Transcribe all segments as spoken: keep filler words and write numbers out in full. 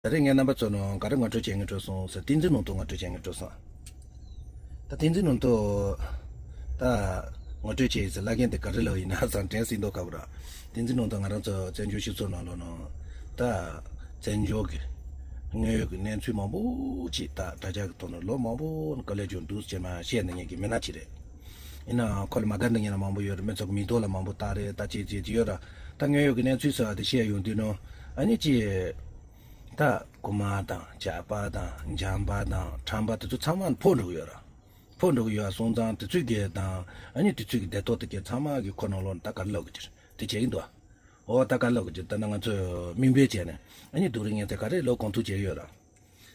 ད་རེས་ངས་རྣམ་པ་ཚོ་ནང་ག་རེ་ངོ་སྤྲོད་བྱེད་སྙིང་འདོད་སོང་ཟེར། བསྟན་འཛིན་ལུང་རྟོགས་ངོ་སྤྲོད་བྱེད་སྙིང་འདོད་སོང་། ད་བསྟན་འཛིན་ལུང་རྟོགས་ད་ངོ་སྤྲོད་བྱེད་ཡིན་ཟེར་ལབ་མཁན་དེ་ག་རེ་ལབ་ཡིན་ན་བསམ་དྲན་སྲིད་མདོག་ཁ་པོ་ར། བསྟན་འཛིན་ལུང་རྟོགས་ང་རང་ཚོ་བཙན་བྱོལ་སྤྱི་ཚོགས་ནང་ལོགས་ནང་ད་བཙན་བྱོལ་གྱི་དངོས་ཡོད་ཀྱི་གནས་ཚུལ་མང་པོ་ཅིག་ད་དྲ་རྒྱ་གི་ཐོག་ནས་ལོ་མང་པོ་ནས་དཀའ་ལས་བརྒྱབ་འདུག་ཅེས་མ་བཤད་ནས་ངེད་ཀྱི་མི་སྣ་ཅིག་རེད། ཡིན་ནའང་ཁོ་ལ་མ་དགའ་འདུག་མཁན་ལ་མང་པོ་ཡོད་རེད། མི་ཚོ་གི་མིག་ཐོག་ལ་མང་པོ་ལྟ་རེད། ད་ཅིག་ཅིག་ཅིག་ཡོད་ར། ད་དངོས་ཡོད་ཀྱི་གནས་ཚུལ་ཟེར་བ་དེ་བཤད་ཡོང་དུས་ནང་ཨ་ནི་ཅིག་ད་རྐུ་མ་དང་ཇག་པ་དང་འཇམ་པ་དང་ཁྲམ་པ་དེ་ཚོ་ཚང་མ་འཕོ་འགྲོ་གི་ཡོད་ར། འཕོ་འགྲོ་གི་ཡོད་སོང་ཙང་དེ་ཚོའི་གི་དང་ཨ་ནི་དེ་ཚོའི་གི་སྡེ་ཐོག་དེ་གི་ཚང་མ་གི་ཁོ་ནང་ལོགས་ནས་ད་ག་རེ་ལབ་གི་ཅིག་དེ་བྱེད་ཀྱི་འདུག་ཨ། འོ་ད་ག་རེ་ལབ་གི་ཅིག་ད་ནི་ང་ཚོས་མིང་འབོད་བྱས་ནས་ཨ་ནི་སྡུག་རུས་ངན་ཚད་ག་རེ་ལོ་གང་ཐུབ་བྱས་ཡོད་ར།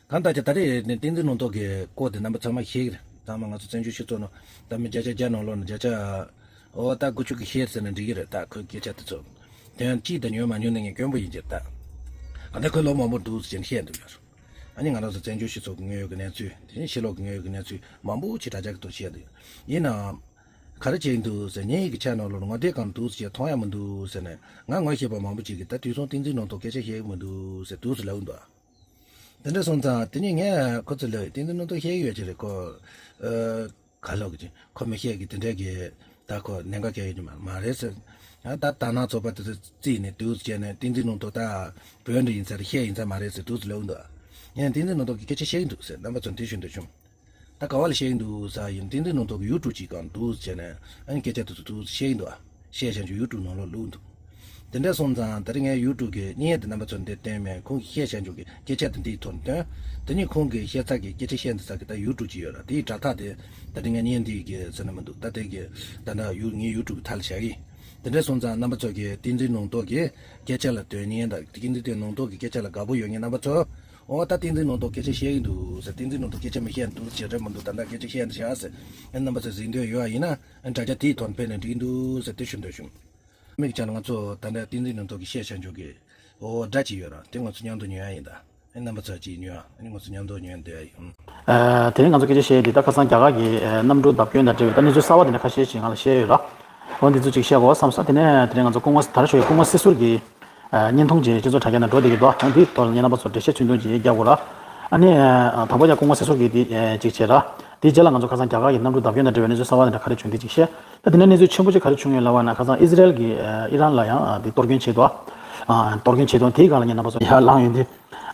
གང་ལྟར་ཀྱང་ད་རེས་ནས་བསྟན་འཛིན་ལུང་རྟོགས་ཀྱི་སྐོར་དེ་རྣམ་པ་ཚང་མ་ཤེས་ཀྱི་རེད། ཚང་མ་ང་ཚོ་བཙན་བྱོལ་སྤྱི་ཚོགས་ནང་ད་མི་བརྒྱ་ཆ་བརྒྱ་ནང་ལོགས་ནས་བརྒྱ་ཆ་འོ་ད་དགུ་བཅུ་གི་ཤེས་ཟེར་ན་འགྲིག་གི་རེད། ད་ཁོའི་སྐད་ཆ་དེ་ཚོ་དོན་གཅིག་ད་ཉོན་མ་ཉོན་ནས་ངས་དཀོན་པོ་ཡིན་གྱི་རེད། ད་ག་ད་ཁོས་ལོ་མང་པོ་འདུག་ཟེར་ནས་བཤད་འདུག་ཡོད། ཨ་ནི་ང་རང་ཚོ་བཙན་བྱོལ་སྤྱི་ཚོགས་ཀྱི་དངོས་ཡོད་ཀྱི་གནས་ཚུལ། དེ་བཞིན་ཕྱི་ལོགས་ཀྱི་དངོས་ཡོད་ཀྱི་གནས་ཚུལ་མང་པོ་ཅིག་དྲ་རྒྱ་གི་ཐོག་བཤད་འདུག་ཡོད། ཡིན་ནའང་ག་རེ་བྱེད་ཀྱི་འདུག་ཟེར། ངེད་ཀྱི་ཆ་ནང་ལོགས་ངོ་དེབ་གང་འདུག་ཟེར་མཐོང་ཡ་མི་འདུག་ཟེར་ནས་ང་ངོ་ཤེས་པ་མང་པོ་ཅིག་གིས་ད་དུས་སང་བསྟན་འཛིན་ལུང་རྟོགས་སྐད་ཆ་བཤད་ཀྱི་མི་འདུག་ཟེར་འདུག་ཟེར་ལབ་ཀྱི་འདུག་དེ་འདྲ་སོང་ཙང་དེ་ནས་ངས་ཁོ་ཚོ་ལ་བསྟན་འཛིན་ལུང་རྟོགས་བཤད་ཀྱི་ཡོད་ཀྱི་རེད། ཁོ་ཨ་ག་ལབ་ཀྱི་ཅིག་ཁོ་མི་བཤད་ཀྱི་དེ་འདྲ་གི་ད་ཁོ་གནད་འགག་གང་ཡོད་ཀྱི་མ་མ་རེད་ཟེར། ཨ་ད་དར་ནག་ཚོགས་པ་དེ་ཚོ་བརྩིས་ནས་འདུག་བྱས་ནས་བསྟན་འཛིན་ལུང་རྟོགས་ད་བོད་འདྲ་ཡིན་ས་རེད། བཤད་ཡིན་ས་མ་རེད་ཟེར་འདུག་ལབ་ཀྱི་འདུག་ངས་བསྟན་འཛིན་ལུང་རྟོགས་ཀྱི་སྐད་ཆ་བཤད་ཀྱི་འདུག་ཟེར་རྣམ་པ་ཚོ་འདི་ཞུ་འདོད་བྱུང་། ད་ག་བ་ལ་བཤད་ཀྱི་འདུག་ཟེར་ཡིན། བསྟན་འཛིན་ལུང་རྟོགས་ཀྱི་ཡུ་ཊུབ་ཅིག་སྒང་འདུག་བྱས་ནས་ཨ་ནི་སྐད་ཆ་དེ་ཚོ་འདུག་བཤད་ཀྱི་འདུག་ཨ། བཤད་བྱས་ཀྱི་ཡུ་ཊུབ་ནང་ལོགས་བླུགས་འདུག་དེ་འདྲ་སོང་ཙང་ད་རེས་ངས་ཡུ་ཊུབ་ཀྱི་བརྙན་དེ་རྣམ་པ་ཚོར་འདིར་སྟོན་མེད། ཁོང་གིས་བཤད་བྱས་ཀྱི་སྐད་ཆ་དེ་འདིའི་ཐོག་ནས་སྟོན། དེ་ནས་ཁོང་གིས་བཤད་ཚར་གྱི་སྐད་ཆ་བཤད་འདི་ཚར་གྱི་ད་ཡུ་ཊུབ་ཅིག་ཡོད་ར། དེའི་དྲ་ཐག་དེ་ད་རེས་ངས་བརྙན་འདི་གི་ཟེར་ན་མི་འདུག་ད་དེ་གི་ད་ལྟ་ཡུ་ངའི་ཡུ་ཊུབ་ཀྱི་མཐའ་ལ་བཞག་གི་ཡིན། དེ་འདྲ་སོང་ཙང་རྣམ་པ་ཚོ་གིས་བསྟན་འཛིན་ལུང་རྟོགས་ཀྱི་སྐད་ཆ་ལ་དོན་གཉེར་དང་བསྟན་འཛིན་ལུང་རྟོགས་ཀྱི་སྐད་ཆ་ལ་དགའ་པོ་ཡོད་མཁན་རྣམ་པ་ཚོ། འོ་ད་བསྟན་འཛིན་ལུང་རྟོགས་སྐད་ཆ་བཤད་ཀྱི་འདུག་ཟེར། བསྟན་འཛིན་ལུང་རྟོགས་སྐད་ཆ་མི་བཤད་འདུག་ཟེར་རེད་མི་འདུག་ད་ལྟ་སྐད་ཆ་བཤད་འདི་བཞག་ཟེར། ཨ་རྣམ་པ་ཚོས་གཟིགས་འདོད་ཡོད་པ་ཡིན་ན་ཨ་དྲ་རྒྱ་དེའི་ཐོག་ཕེབས་ནས་འགྲིག་འདུག་ཟེར་དེ་ཞུ་འདོད་བྱུང་། མིག་ཅན་ང་ཚོ་ད་ལྟ་བསྟན་འཛིན་ལུང་རྟོགས་ཀྱིས་བཤད་བྱ་འཇོག་གི་འོ་སྒྲ་ཅིག་ཡོད་ར། དེ་ང་ཚོ་མཉམ་དུ་ཉོ་ཡ་ཡིན་ད། ཨ་རྣམ་པ་ཚོ་ཅིག་ཉོ་ཡ། ཨ་ནི་ང་ཚོ་མཉམ་དུ་ཉོ་ཡ་འདོད་ཡ་ཡིན། ཨ་དེ་རིང་ང་ཚོ་སྐད་ཆ་བཤད་འདི་ད་ཁ་སང་རྒྱ་གར་གྱི་ཨ་གནམ་གྲུ་བརྡབ་སྐྱོན་དང་འབྲེལ་བའི་ད་གནས་ཚུལ་གསར་བ་དེ་འདྲ་ཁ་ཤས་ཅིག་ང་ལ་བཤད་ཡོད་ར། འོ་འདི་ཚོ་ཅིག་བཤད་དགོས་བསམ་སོང་། དེ་ནས་དེ་རིང་ང་ཚོ་སྐུ་ངོ་ད་རེས་ཞོགས་ཀྱི་སྐུ་ངོ་སྲིད་ཟུར་གྱི་ཨ་བརྙན་ཐུང་ཅིག་སྤྱི་ཚོགས་དྲ་རྒྱ་ནང་འགྲོ་བསྡད་ཀྱི་འདུག་ཨ་འདིའི་ཐོག་ལ་ངས་རྣམ་པ་ཚོར་འགྲེལ་བཤད་ཆུང་ཆུང་ཅིག་རྒྱག་དགོས་ར། ཨ་ནི་ཨ་དང་པོ་ཡང་སྐུ་ངོ་སྲིད་ཟུར་གྱི་འདི་ཨ་ཅིག་བྱས་ར། དེའི་རྗེས་ལ་ང་ཚོ་ཁ་སང་རྒྱ་གར་གྱི་གནམ་གྲུ་བརྡབ་སྐྱོན་དང་འབྲེལ་བའི་གནས་ཚུལ་གསར་བ་དེ་འདྲ་ག་རེ་བྱུང་འདི་ཅིག་བཤད། ད་དེ་ནས་གནས་ཚུལ་ཆེན་པོ་ཅིག་ག་རེ་བྱུང་ཡོད་ལབ་པ་ན་ཁ་སང་ཨི་ཟི་རེལ་གྱིས་ཨ་ཨི་རན་ལ་ཡང་ཨ་འདི་གཏོར་སྐྱོན་བྱས་འདུག་ཨ་གཏོར་སྐྱོན་བྱས་འདུག་དེའི་སྒང་ལ་ངས་རྣམ་པ་ཚོ་ཡར་ལངས་ཡོང་དུས་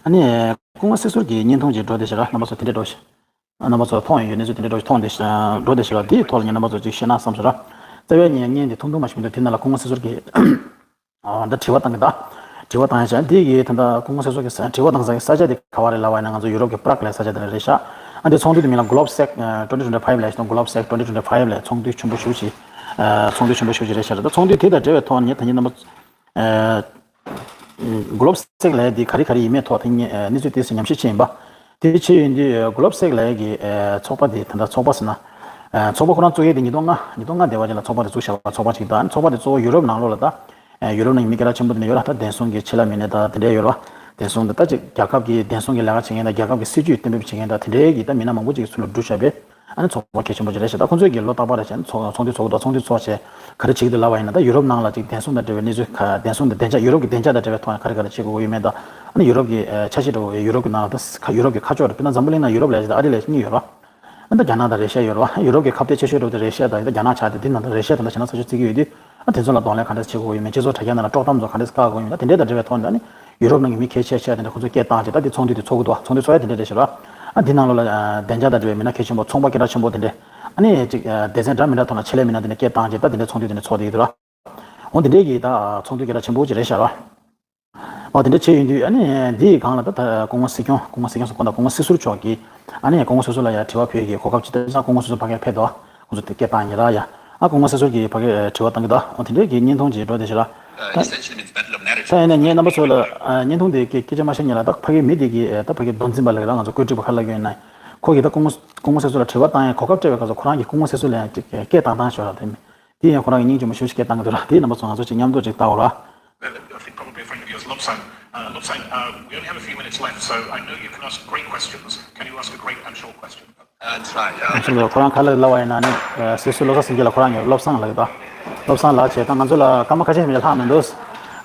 ཨ་ནི་སྐུ་ངོ་སྲིད་ཟུར་གྱི་བརྙན་ཐུང་ཅིག་འགྲོ་བསྡད་ཤག་ར། རྣམ་པ་ཚོ་དེ་འདྲ་འགྲོ་ཤག་རྣམ་པ་ཚོ་མཐོང་ཡོད་གནས་ཚུལ་དེ་འདྲ་འགྲོ་མཐོང་བསྡད་ཤག་འགྲོ་བསྡད་ཤག་ར། དེའི་ཐོག་ལ་ངས་རྣམ་པ་ཚོ་ཅིག་བཤད་ན་བསམ་སོང་ར། རྩ་བའི་ངས་བརྙན་དེ་ཐུང་ཐུང་མ་ཞིག་མི་འདུག་དེ་ནང་ལ་སྐུ་ངོ་སྲིད་ཟུར་གྱིས་ཨ་ད་དྲི་བ་བཏང་གི་ད། དྲི་བ་བཏང་ཡ་ཆགས་འདི་གི་ད་ལྟ་སྐུ་ངོ་སྲིད་ཟུར་གྱི་ས་དྲི་བ་བཏང་ས་གི་ས་ཆ་དེ་ག་བ་རེད་ལབ་པ་ཡིན་ན་ང་ཚོ་ཡུ་རོབ་ཀྱི་པ་རག་ལབ་ས་ཆ་དེ་ལ་རེད་ཤག་ཨ་འདི་ཚོགས་འདུ་དེ་མིང་ལ་གོ་ལོབ་སེག་ཨ་twenty twenty-five ལབ་ཞིག་དང་། གོ་ལོབ་སེག་twenty twenty-five ལབ་ཚོགས་འདུ་ཆེན་པོ་ཞེ་པོ་ཅིག་ཨ་ཚོགས་འདུ་ཆེན་པོ་ཞེ་པོ་ཅིག་རེད་ཤག་ད་ཚོགས་འདུ་དེ་དང་འབྲེལ་བའི་ཐོག་ནས་ད་ཉིན་རྣམ་པ་ཨ་གོ་ལོབ་སེག་ལབ་ཡ་དེ་ག་རེ་ག་རེ་ཡིན་མིན་ཐོག་དེ་ངས་ཨ་གནས་ཚུལ་དེ་ཚོ་ཉམས་ཞིབ་བྱས་ཡིན་པ། དེ་བྱས་ཡོང་དུས་གོ་ལོབ་སེག་ལབ་ཡ་གི་ཨ་ཚོགས་པ་དེ་ད་ལྟ་ཚོགས་པ་ཟེར་ན་ཨ་ཚོགས་པ་ཁོ་རང་བཙུགས་ཡས་དེ་ཉིས་སྟོང་ལྔ་ཉིས་སྟོང་ལྔ་དེ་བ་ཅིག་ལ་ཚོགས་པ་དེ་བཙུགས་བཞག་པ་ཚོགས་པ་ཅིག་ད། ཨ་ནི་ཚོགས་པ་དེ་གཙོ་བོ་ཡུ་རོབ་ནང་ལོགས་ལ་ད་ཨ་ཡུ་རོབ་ནང་གི་མི་སྐད་གྲགས་ཆེན་པོ་དེ་འདྲ་ཡོད་ར། ད་བདེན་སྲུང་གི་ཆེད་ལས་མི་སྣ་དང་དེ་འདྲ་ཡོད་ར། བདེན་སྲུང་དེ་ད་ཅིག་རྒྱལ་ཁབ་ཀྱི་བདེན་སྲུང་གི་ལས་ཀ་བྱེད་མཁན་དང་རྒྱལ་ཁབ་ཀྱི་སྲིད་ཇུས་གཏན་འབེབས་བྱེད་མཁན་དང་དེ་འདྲའི་གི་ད་མི་སྣ་མང་པོ་ཅིག་ཚུར་ལ་བསྡུ་བཞག་པའི་ཨ་ནི་ཚོགས་པ་གལ་ཆེན་པོ་ཅིག་རེད་ཤག་ད་ཁོང་ཚོས་གི་ལོ་རྟག་པར་རེ་བྱས་ནས་ཚོགས་ཚོགས་འདུ་ཚོགས་འདུག་ཚོགས་འདུ་ཚོགས་བྱས་ག་རེ་བྱེད་ཀྱི་འདུག་ལབ་པ་ཡིན་ན། ད་ཡུ་རོབ་ནང་ལ་ཅིག་བདེན་སྲུང་དང་འབྲེལ་བའི་གནས་ཚུལ་ག་བདེན་སྲུང་དང་བདེ་འཇགས་ཡུ་རོབ་ཀྱི་བདེ་འཇགས་དང་འབྲེལ་བའི་ཐོག་ནས་ག་རེ་ག་རེ་བྱེད་དགོས་ཀྱི་ཡོད་མེད་དང་། ཨ་ནི་ཡུ་རོབ་ཀྱི་ཨ་ཆ་ཤས་འདྲ་བོ་ཡུ་རོབ་ཀྱི་ནང་ལ་ད་ཁ་ཡུ་རོབ་ཀྱི་ཁ་ཕྱོགས་རེད། དཔེར་ན་འཛམ་བུ་གླིང་ནང་ཡུ་རོབ་ལབ་ཡ་ཅིག་ད་ཨ་རི་ལབ་ཡ་ཅིག་གཉིས་ཡོད་ར། ཨ་ད་རྒྱ་ནག་དང་རེ་ཤ་ཡོད་རེད་བ། ཡུ་རོབ་ཀྱི་ཁ་གཏད་ཆེ་ཤོས་འདྲ་བོ་དེ་རེ་ཤ་དང་ད་རྒྱ་ནག་ཆགས་ཏེ་དེ་ནང་དུ་རེ་ཤ་དང་ད་ཞེ་ན་ཚ་ཤོས་བརྩི་གི་ཡོད་དུས། ཨ་དེ་ཚོ་ལ་གདོང་ལེན་ག་འདྲ་བྱེད་དགོས་ཡོད་མེད། སྤྱི་ཚོགས་དྲ་རྒྱ་ནང་ལ་དཀྲོག་གཏམ་ཚོ་ག་འདྲ་བཀག་དགོས་ཡོད་མེད། ད་དེ་འདྲའི་དང་འབྲེལ་བའི་ཐོག་ནས་ཨ་ནི་ཡུ་རོབ་ནང་གི་མི་གལ་ཆེ་ཆེ་དེ་འདྲ་ཁོང་ཚོ་སྐད་བཏང་བྱས་ད་དེ་ཚོགས་འདུ་དེ་ཚོགས་ཀྱི་འདུག་ཚོགས་འདུ་ཚོགས་ཡ་དེ་འདྲ་རེད་ཤག་ར། ཨ་དེ་ནང་ལོགས་ལ་ཨ་བདེ་འཇགས་དང་འབྲེལ་བའི་མི་སྣ་གལ་ཆེན་པོ་ཚོང་པ་སྐད་གྲགས་ཆེན་པོ་དེ་འདྲས། ཨ་ནི་ཅིག་ཨ་སྡེ་ཚན་འདྲ་མི་འདྲ་ཐོག་ནས་ཆེད་ལས་མི་སྣ་དེ་འདྲ་སྐད་བཏང་བྱས་ད་དེ་འདྲའི་ཚོགས་འདུ་དེ་འདྲ་ཚོགས་བསྡད་ཀྱི་འདུག་ར། འོ་དེ་འདྲའི་གི་ད་ཚོགས་འདུ་སྐད་གྲགས་ཆེན་པོ་ཅིག་རེད་ཤག་ར། འོ་དེ་འདྲ་བྱས་ཡོང་དུས་ཨ་ནི་འདིའི་སྒང་ལ་ད་ད་སྐུ་ངོ་སྲིད་སྐྱོང་སྐུ་ངོ་སྲིད་སྐྱོང་སོགས་ཁོང་དང་སྐུ་ངོ་སྲིད་ཟུར་མཆོག་གིས་ཨ་ནི་སྐུ་ངོ་སོ་སོ་ལ་ཡང་དྲི་བ་ཕུལ་གྱི་གོ་སྐབས་ཅིག་བསྟན་ཙང་སྐུ་ངོ་སོ་སོ་ཕ་གིར་ཕེབས་འདུག་ཁོང་ཚོ་དེ་སྐད་བཏང་ཡིན་ར་ཡ། ཨ་སྐུ་ངོ་སྲིད་ཟུར་གྱིས་ཕ་གིར་དྲི་བ་བཏང་གི་འདུག་འོ་དེ་འདྲའི་གི་བརྙན་ཐུང་ཅིག་འགྲོ་བསྡད་ཤག་ར། ད་ད་ཡིན་ན་ངས་རྣམ་པ་ཚོ་ལ་ཨ་བརྙན་ཐུང་དེ་སྐད་སྐད་ཆ་མ་བཤད་སྔོན་ལ་ད་ཕ་གིའི་མི་དེ་གིས་ད་ཕ་གིའི་མདོ་འཛིན་པ་ལ་ར་ང་ཚོ་བཀོད་སྒྲིག་པ་ཁ་ལ་གྱོན་ན་ཁོ་གིས་ད་སྐུ་ངོ་སྐུ་ངོ་སྲིད་ཟུར་ལ་དྲི་བ་བཏང་ཡ་གོ་སྐབས་སྤྲད་པའི་སྐབས་སུ་ཁོ་རང་གིས་སྐུ་ངོ་སྲིད་ཟུར་ལ་ཡང་ཅིག་སྐད་བཏང་བཏང་ཤོར་ར། དེ་མིན། དེ་ཡང་ཁོ་རང་གིས་སྙིང་རྗེ་མོ་ཞེ་པོ་ཞིག་སྐད་བཏང་གི་འདུག་ར། དེ་རྣམ་པ་ཚོ་ང་ཚོ་ཅིག་མཉམ་དུ་ཅིག་ལྟ་འོ་ར། Well, I think probably a friend of yours, Lobsang. Uh, Lobsang, uh, we only have a few minutes left, so I know you can ask great questions. Can you ask a great and short question? That's right. Yeah. ཁོང་ཚོ་ཁོ་རང་ག་ལ་ལབ་པ་ཡིན་ན་ནི་སྲིད་ཟུར་བློ་བཟང་སེང་གེ་ལ་ཁོ་རང་ངས་བློ་བཟང་ལབ་ཀྱི་འདུག་བློ་བཟང་ལགས་བྱས་ད་ང་ཚོ་ལ་སྐར་མ་ཁ་ཤས་མིན་ལྷག་མི་འདུག་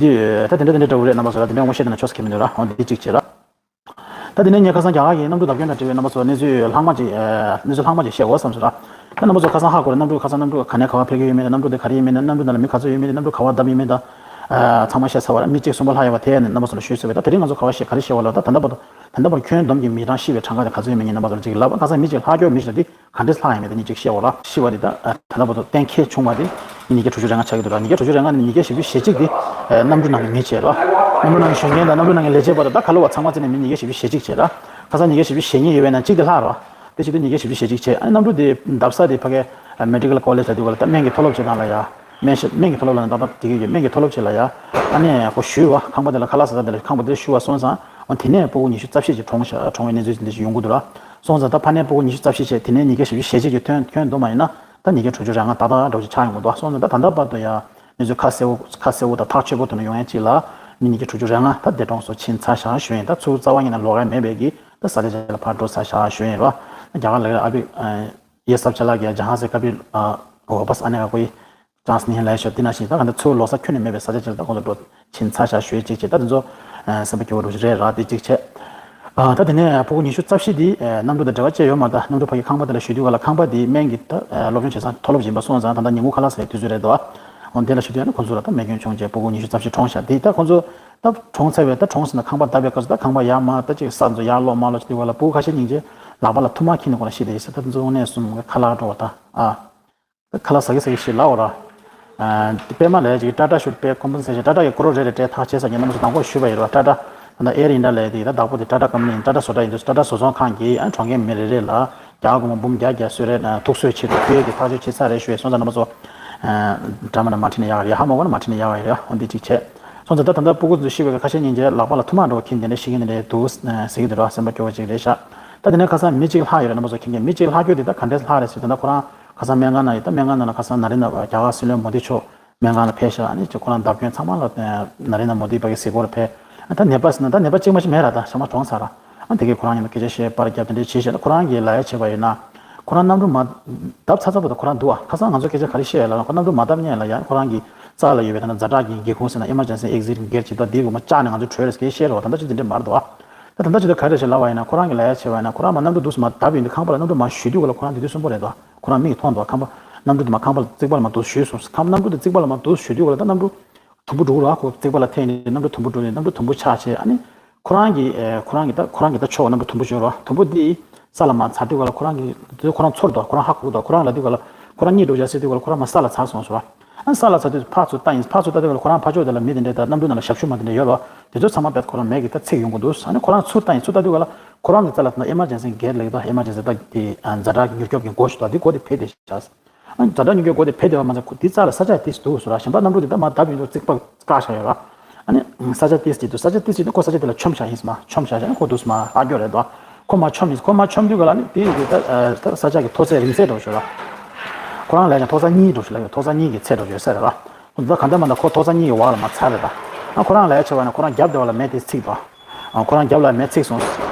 བྱེད་དུས་ད་དེ་འདྲ་དེ་འདྲ་འདྲ་བོ་རེད། རྣམ་པ་ཚོ་ལ་དེ་འདྲ་ངོ་ཤེས་བསྡད་ན་ཆོག་ས་ཁེལ་མི་འདུག་ར། འོ་འདི་གཅིག་བྱེད་ར། ད་དེ་ནས་ངས་ཁ་སང་རྒྱ་གར་གྱི་གནམ་གྲུ་བརྡབ་སྐྱོན་དང་འབྲེལ་བའི་རྣམ་པ་ཚོ་གནས་ཚུལ་ལྷག་མ་ཅིག་ཨ། གནས་ཚུལ་ལྷག་མ་ཅིག་བཤད་དགོས་བསམ་སོང་ར། ད་རྣམ་པ་ཚོ་ཁ་སང་ཧ་གོ་རེད། གནམ་གྲུ་ཁ་སང་གནམ་གྲུ་ག་ནས་ག་བར་འཕུར་གྱི་ཡོད་མེད་དང་། གནམ་གྲུ་དེ་ག་རེ་ཡིན་མིན་དང་། གནམ་གྲུ་ནང་ལ་མི་ག་ཚོད་ཡོད་མེད་དང་། གནམ་གྲུ་ག་བར་བརྡབས་ཡིན་མིན་དང་། ཨ། ཚང་མ་བཤད་ཚར་བ་ར། མི་གཅིག་གསུམ་པ་ལྷག་ཡོད་པ་དེ་ནས་རྣམ་པ་ཚོ་ལ་ཞུས་ཟེར་བས། ད་དེ་རིང་ང་ཚོ་ག་བ་བཤད་ག་རེ་བཤད་པ་ལབ། ད་ད་ལྟ་ ད་ལྟ་བར་ཁྱོན་བསྡོམས་ཀྱི་མི་གྲངས་ཤི་བའི་གྲངས་ཀ་དེ་ག་ཚོད་ཡོད་མེད་ངས་རྣམ་པ་ཚོར་ཅིག་ལབ། ཁ་སང་མི་གཅིག་ལྷག་སྐྱོར་མི་ཞིག་ལ་དེ་ག་འདྲས་ལྷག་ཡོད་མེད་དེ་ནི་ཅིག་བཤད་འོ་ར། ཤི་བ་དེ་ད་ད་ལྟ་བར་དུ་གཏན་འཁེལ་བྱུང་བ་དེ་ཉིད་ཉི་ཤུ་རྩ་བཞི་ལྔ་ཆགས་ཀྱི་འདུག་ར། ཉི་ཤུ་རྩ་བཞི་ལྔ་ནི་ཉིས་བརྒྱ་བཞི་བཅུ་ཞེ་གཅིག་དེ་གནམ་གྲུ་ནང་གི་མི་བྱས་ར། གནམ་གྲུ་ནང་གི་བཞུགས་མཁན་དང་གནམ་གྲུ་ནང་གི་ལས་བྱེད་བར་དུ་ད་ག་ལོ་བ་ཚང་མ་བརྩིས་ནས་མི་ཉིས་བརྒྱ་བཞི་བཅུ་ཞེ་གཅིག་བྱས་ར། ཁ་སང་ཉིས་བརྒྱ་བཞི་བཅུ་ཞེ་གཉིས་ཡོད་པས་ན་གཅིག་དེ་ལྷག་ར། དེ་བྱེད་དུས་ཉིས་བརྒྱ་བཞི་བཅུ་ཞེ་གཅིག་བྱས། ཨ་ནི་གནམ་གྲུ་དེ་བརྡབས་ས་དེ་ཕ་གི་Medical College ལ་དུས་ག་ལ་ད་སྨན་གྱི་མཐོ་སློབ་ཆེ་ཐང་ལ་ཡ། སྨན་ཞབས་སྨན་གྱི་མཐོ་སློབ་ལ་ནི་ཏག་ཏག་དེ་གི་ཡོད། སྨན་གྱི་མཐོ་སློབ་ཆེ་ལ་ཡ། ཨ་ནི་ཁོ་ཞུས་བ་ཁང་པ་དེ་ལ་ཁ་ལག་ཟ་ས་དེ་ལ་ཁང་པ་དེ་ཞུ་བ་སོང་ཙང་། འོ་དེ་ནས་ཕྲུ་གུ་ཉི་ཤུ་རྩ་བཞི་ཅིག་གྲོངས་ཤག་གྲོངས་པའི་གནས་ཚུལ་དེ་འདྲ་ཞིག་ཡོང་གི་འདུག་ར། སོང་ཙང་ད་ཕ་ནས་ཕྲུ་གུ་ཉི་ཤུ་རྩ་བཞི་བྱས། དེ་ནས་ཉིས་བརྒྱ་བཞི་བཅུ་ཞེ་གཅིག་ཅིག་ཐོན་ཐོན་འདུག་མ་ཡིན་ན་ད་ཉིས་བརྒྱ་དྲུག་ཅུ་རེ་ལྔ་ཏག་ཏག་འདྲ་བོ་ཅིག་ཆགས་ཡོང་གི་འདུག་སོང་ཙང་ད་ད་ལྟ་བར་དུ་ཡ་གནས་ཚུལ་ཁ་གསལ་བོ་ཁ་གསལ་བོ་དང་ཐག་ཆོད་པོ་ཐོན་ཡོང་ཡ་ཅིག་ལ་མི་ཉིས་བརྒྱ་དྲུག་ཅུ་རེ་ལྔ་ད་འདས་གྲོངས་སུ་ཕྱིན་ཚར་ཤག་ཞུ་ཡིན། ད་ཚུར་རྩ་བ་ཉིད་ནས་ལོག་ཡ་མེད་པའི་གི་ད་ས་ཆ་ཅིག་ལ་ཕར་འགྲོ་ཚར་ཤག་ཞུ་ཡིན་ར། རྒྱ་གར་ལ་ཨ་བི་ཡེ་སབ་ཆ་ལག་གི་ཇ་ཧ་ཟེ་ཀ་བི་ཨ་ཝ་པ་སི་ཨ་ནེ་ག་ཀོ་ཡི་ཅང་སི་ནི་ལ་ཤོ་དེ་ན་ཞིག་ད་ག་འདི་ཚུར་ལོག་ས་ཁྱོན་ནས་མེད་པའི་ས་ཆ་ཅིག་ལ་ད་ཁོང་ཚོ་འགྲོ་ཕྱིན་ཚར་ཤག་ཞུ་ཡ་ཅིག་བྱས། ད་དེ་ཚོ་སེམས་པ་སྐྱོ་བོ་འདྲ་ཞིག་རེད་ར། དེ་གཅིག་བྱས། ཨ་ད་དེ་ནས་ཕྲུ་གུ་ཉི་ཤུ་རྩ་བཞི་དེ་གནམ་གྲུ་དང་འབྲེལ་བ་ཅི་ཡོད་མ་རེད། ད་གནམ་གྲུ་ཕ་གི་ཁང་པ་དེ་ལ་བཞུགས་དུས་ག་ལ་ཁང་པ་དེ་སྨན་གྱི་ད་སློབ་སྦྱོང་བྱེད་ས་མཐོ་སློབ་ཡིན་པ་སོང་ཙང་ད་ལྟ་ཉིན་གུང་ཁ་ལག་ཟ་ཡའི་དུས་ཚོད་རེད་དོ། འོ་དེ་ལ་བཞུགས་དུས་ཨ་ནི་ཁོང་ཚོ་ལ་ད་རྨས་སྐྱོན་བྱུང་བྱས་ཕྲུ་གུ་ཉི་ཤུ་རྩ་བཞི་གྲོངས་ཤག་དེ་ད་ཁོང་ཚོ་ད་གྲོངས་ཚར་བའི་ད་གྲོངས་ཟིན་ན་ཁང་པ་བརྡབས་པའི་སྐབས་སུ་ད་ཁང་པ་ཡར་མར་ད་ཅིག་ས་ཚོ་ཡར་ལོག་མར་ལོག་བྱེད་དུས་ག་ལ་ཕྲུ་གུ་ཁ་ཤས་སྙིང་རྗེ་ལག་པ་ལ་ཐུར་མ་འཁྱེར་ནས་ཁོ་ན་ཤི་བསྡད་ཡོད་ཟེར། ད་དེ་ཚོ་དངོས་གནས་གསུམ་ག་ཁ་ལག་འགྲོ་བ་ད་ཨ། ཁ་ལག་ཟ་གི་ཟ་གི་ཞིག་ལབ་འོ་ར། ཨ་དེ་པད་མ་ལས་ཀྱི་ཊ་ཊ་ཤུད་པེ་ཀོམ་པན་སེ་ཤན། ཊ་ཊ་གི་ཀོ་རོ་རེ་རེ་སྤྲད་ཐག་བཅད་ས་ཉིན་རྣམ་པ་ཚོ་དང་པོ་ཞུས་པ་ཡིན་ར། ཊ་ཊ་ད་ལྟ་ཨེར་ཨིན་ཌི་ཡ་ལས་དེ་ད་བདག་པོ་དེ་ཊ་ཊ་ཀམ་པ་ནི་ཡིན། ཊ་ཊ་བཟོ་གྲྭ་ཡིན་འདུག་ཊ་ཊ་བཟོ་ཚོང་ཁང་གིས་ཨ་གྲོང་ཁྱེར་མི་རེ་རེ་ལ་རྒྱ་གར་སྒོར་མོ་འབུམ་བརྒྱ་བརྒྱ་གསོལ་རས་ཐུགས་གསོས་ཆེད་དུ་ཕུལ་ཡས་ཀྱི་ཐག་གཅོད་བྱས་ཚར་རེད་ཞུ་ཡས་སོང་ཙང་རྣམ་པ་ཚོ་འདྲ་མ་འདྲ་མ་ཁྲིད་ནས་ཡག་རེད། ཧ་མ་གོ་ན་མ་ཁྲིད་ནས་ཡག་རེད། འོ་འདི་གཅིག་བྱས། སོང་ཙང་ད་ད་ལྟ་ཕྲུ་གུ་ཚོ་ཤི་བའི་ཁ་ཤས་སྙིང་རྗེ་ལག་པ་ལ་ཐུར་མ་འགྲོ་མཁན་དེ་འདྲ་ཤི་མཁན་དེ་འདྲ་འདུག་ཟེར་གྱི་འདུག་ར། སེམས་པ་སྐྱོ་བོ་ཅིག་རེད་ཤག་ད་དེ་ནས་ཁ་སང་མི་གཅིག་ལྷག་ཡོད་རེད། རྣམ་པ་ཚོ་མཁྱེན་མཁན་མི་གཅིག་ལྷག་རྒྱུ་དེ་ད་ག་འདྲས་ལྷག་རེད་ཟེར་དུས་ད་ཁོ་རང་ཁ་སང་སྨན་ཁང་ནང་ཡོད། ད་སྨན་ཁང་ནང་ལ་ཁ་སང་ན་རེ་ན་རྒྱ་གར་སྲིད་བློན་མོ་དི་མཆོག་སྨན་ཁང་ལ་ཕེབས་ཤག་ཨ་ནི་ཁོ་རང་བརྡབ་སྐྱོན་ཚང་མ་ལ་ན་རེ་ན་མོ་དི་པ་གི་གཟིགས་སྐོར་ཕེབས། ད་ནད་པ་ཟེར་ན་ད་ནད་པ་གཅིག་མ་གཅིག་མེད་ར། ད་ཚང་མ་གྲོངས་ཚར་ར། ཨ་དེ་གས་ཁོ་རང་ཡིན་ན་སྐད་ཆ་བཤད་པར་རྒྱབ་དེ་འདྲས་བྱེད་ཤག་ད་ཁོ་རང་གིས་ལབ་ཡ་བྱས་པ་ཡིན་ན། ཁོ་རང་གནམ་གྲུ་མ་བརྡབས་ཚར་ཚར་བར་དུ་ཁོ་རང་འདུག་ཨ། ཁ་སང་ང་ཚོ་སྐད་ཆ་ག་རེ་བཤད་ཡ་ལབ་ན་ཁོ་གནམ་གྲུ་མ་བརྡབས་སྔོན་ལ་ཡ་ཁོ་རང་གི་རྩ་ལ་ཡོད་པའི་ད་ནི་ཛ་དྲག་གི་སྒེའུ་ཁུང་ཟེར་ན་ཨེ་མར་ཇེན་སི་ཨེག་ཟིཊ་གི་གེཊ་ཅིག་འདུག་དེའི་སྒོ་མ་བཅག་ནས་ང་ཚོ་བྲོས་རེད་ཟེར་བཤད་རེད་བ། ད་ལྟ་ཅི་དེ་འདྲས་མ་རེད་འདུག་ཨ། ད་ད་ལྟ་ཅི་ད་ག་རེ་ཞིག་ལབ་པ་ཡིན་ན་ཁོ་རང་གིས་ལབ་ཡ་བྱས་པ་ཡིན་ན་ཁོ་རང་མ་གནམ་གྲུ་འདུག་སེ་མ་བརྡབས་ཡོང་དུས་ཁང་པ་ལ་གནམ་གྲུ་མ་བཞུད་དུས་ག་ལ་ཁོ་རང་དེ་དུས་གསོན་པོ་རེད་འདུག་ཨ། ཁོ་རང་མིག་གིས་མཐོང་འདུག་ཨ། ཁང་པ་གནམ་གྲུ་དེ་མ་ཁང་པ་ལ་རྩིག་པ་ལ་མ་འདུག་བཞུད་སོང་ཁང་གནམ་གྲུ་དེ་རྩིག་པ་ལ་མ་འདུག་བཞུད་དུས་ག་ལ་ད་གནམ་གྲུ་དུམ་བུ་འགྲོ་གི་རེད་བ། ཁོ་རྩིག་པ་ལ་ཐེག་ནས་གནམ་གྲུ་དུམ་བུ་འགྲོ་ནས་གནམ་གྲུ་དུམ་བུ་ཆག་བྱས། ཨ་ནི་ཁོ་རང་གིས་ཨེ་ཁོ་རང་གིས་ད་ཁོ་རང་གིས་ད་ཆོག་གནམ་གྲུ་དུམ་བུ་བྱོས་རོགས། དུམ་བུ་འདི་ས་ལ་མར་ཚར་དུས་ག་ལ་ཁོ་རང་གིས་དེ་ཁོ་རང་ཚོར་འདུག་ཁོ་རང་ཧ་གོ་འདུག་ཁོ་རང་ལབ་དུས་ག་ལ་ཁོ་རང་གཉིད་འགྲོ་བྱ་ཟེར་དུས་ག་ལ་ཁོ་རང་མར་ས་ལ་ཚར་སོང་ཟེར་བ། ཨ་ས་ལ་ཚར་དུས་ཕར་ཚུར་ལྟ་ཡིན། ཕར་ཚུར་ལྟ་དུས་ག་ལ་ཁོ་རང་ཕར་ཕྱོགས་དེ་ལ་མི་དེ་འདྲས་ད་གནམ་གྲུ་ནང་ལ་ཞབས་ཞུ་མ་དེ་འདྲས་ཡོད་རོགས། དེ་ཚོ་ཚང་མ་བེད་ཁོ་རང་མིག་གིས་ད་ཚིག་ཡོང་གི་འདུག་ཨ་ནི་ཁོ་རང་ཚུར་ལྟ་ཡིན། ཚུར་ལྟ་དུས་ག་ལ་ཁོ་རང་གི་རྩ་ལ་ད་ཨེ་མར་ཇེན་སི་གེཊ་ལབ་ཀྱི་འདུག་ཨེ་མར་ཇེན་སི་ད་དེ་ཛ་དྲག་གི་མྱུར་སྐྱོབ་ཀྱི་སྒོ་ཞིག་འདུག་དེ་སྒོ་དེ་ཕྱེ་བསྡད་ཤག་ཨ་ཛ་དྲག་མྱུར་སྐྱོབ་སྒོ་དེ་ཕྱེ་བསྡད་པ་མ་ཚད་ཁོ་དེའི་རྩ་ལ་ས་ཆ་དེ་འདུག་ཟེར་ར། གཞན་པ་གནམ་གྲུ་དེ་ད་མར་བརྡབས་ཡོང་དུས་རྩིག་པ་བཀག་བཞག་ཡོད་ར། ཨ་ནི་ས་ཆ་དེ་དེ་འདུག་ས་ཆ་དེ་དེ་ཁོ་ས་ཆ་དེ་ལ་མཆོང་བཞག་ཡིན་ཟེར་མ། མཆོང་བཞག་བྱས་ནས་ཁོ་འདུག་སེ་མར་ལྷག་སྐྱོར་རེད་དོ། ཁོ་མར་མཆོངས་ཡིན། ཁོ་མར་མཆོངས་དུས་ག་ལ་ནི་དེ་ཡི་གེ་ད་ད་ས་ཆ་གི་མཐོ་ཚད་རིང་ཚད་འདྲ་བོ་ཞིག་ར། ཁོ་རང་ལས་ཀྱང་མཐོ་ས་གཉིས་འདྲ་བོ་ཞིག་ལ་ཡོད། མཐོ་ས་གཉིས་ཀྱི་ཚད་འདྲ་བོ་ཞིག་ཟེར་ར། ཁོ་ད་ག་འདྲ་མ་འདྲ་ཁོ་མཐོ་ས་གཉིས་ཀྱི་འོག་ལ་མར་ཚར་རེད་ད། ཨ་ཁོ་རང་ལས་བྱས་པ་ན་ཁོ་རང་རྒྱབ་དེ་བ་ལ་མེ་དེ་ཚིག་དོ། ཨ་ཁོ་རང་རྒྱབ་ལ་མེ་ཚིག་སོང་།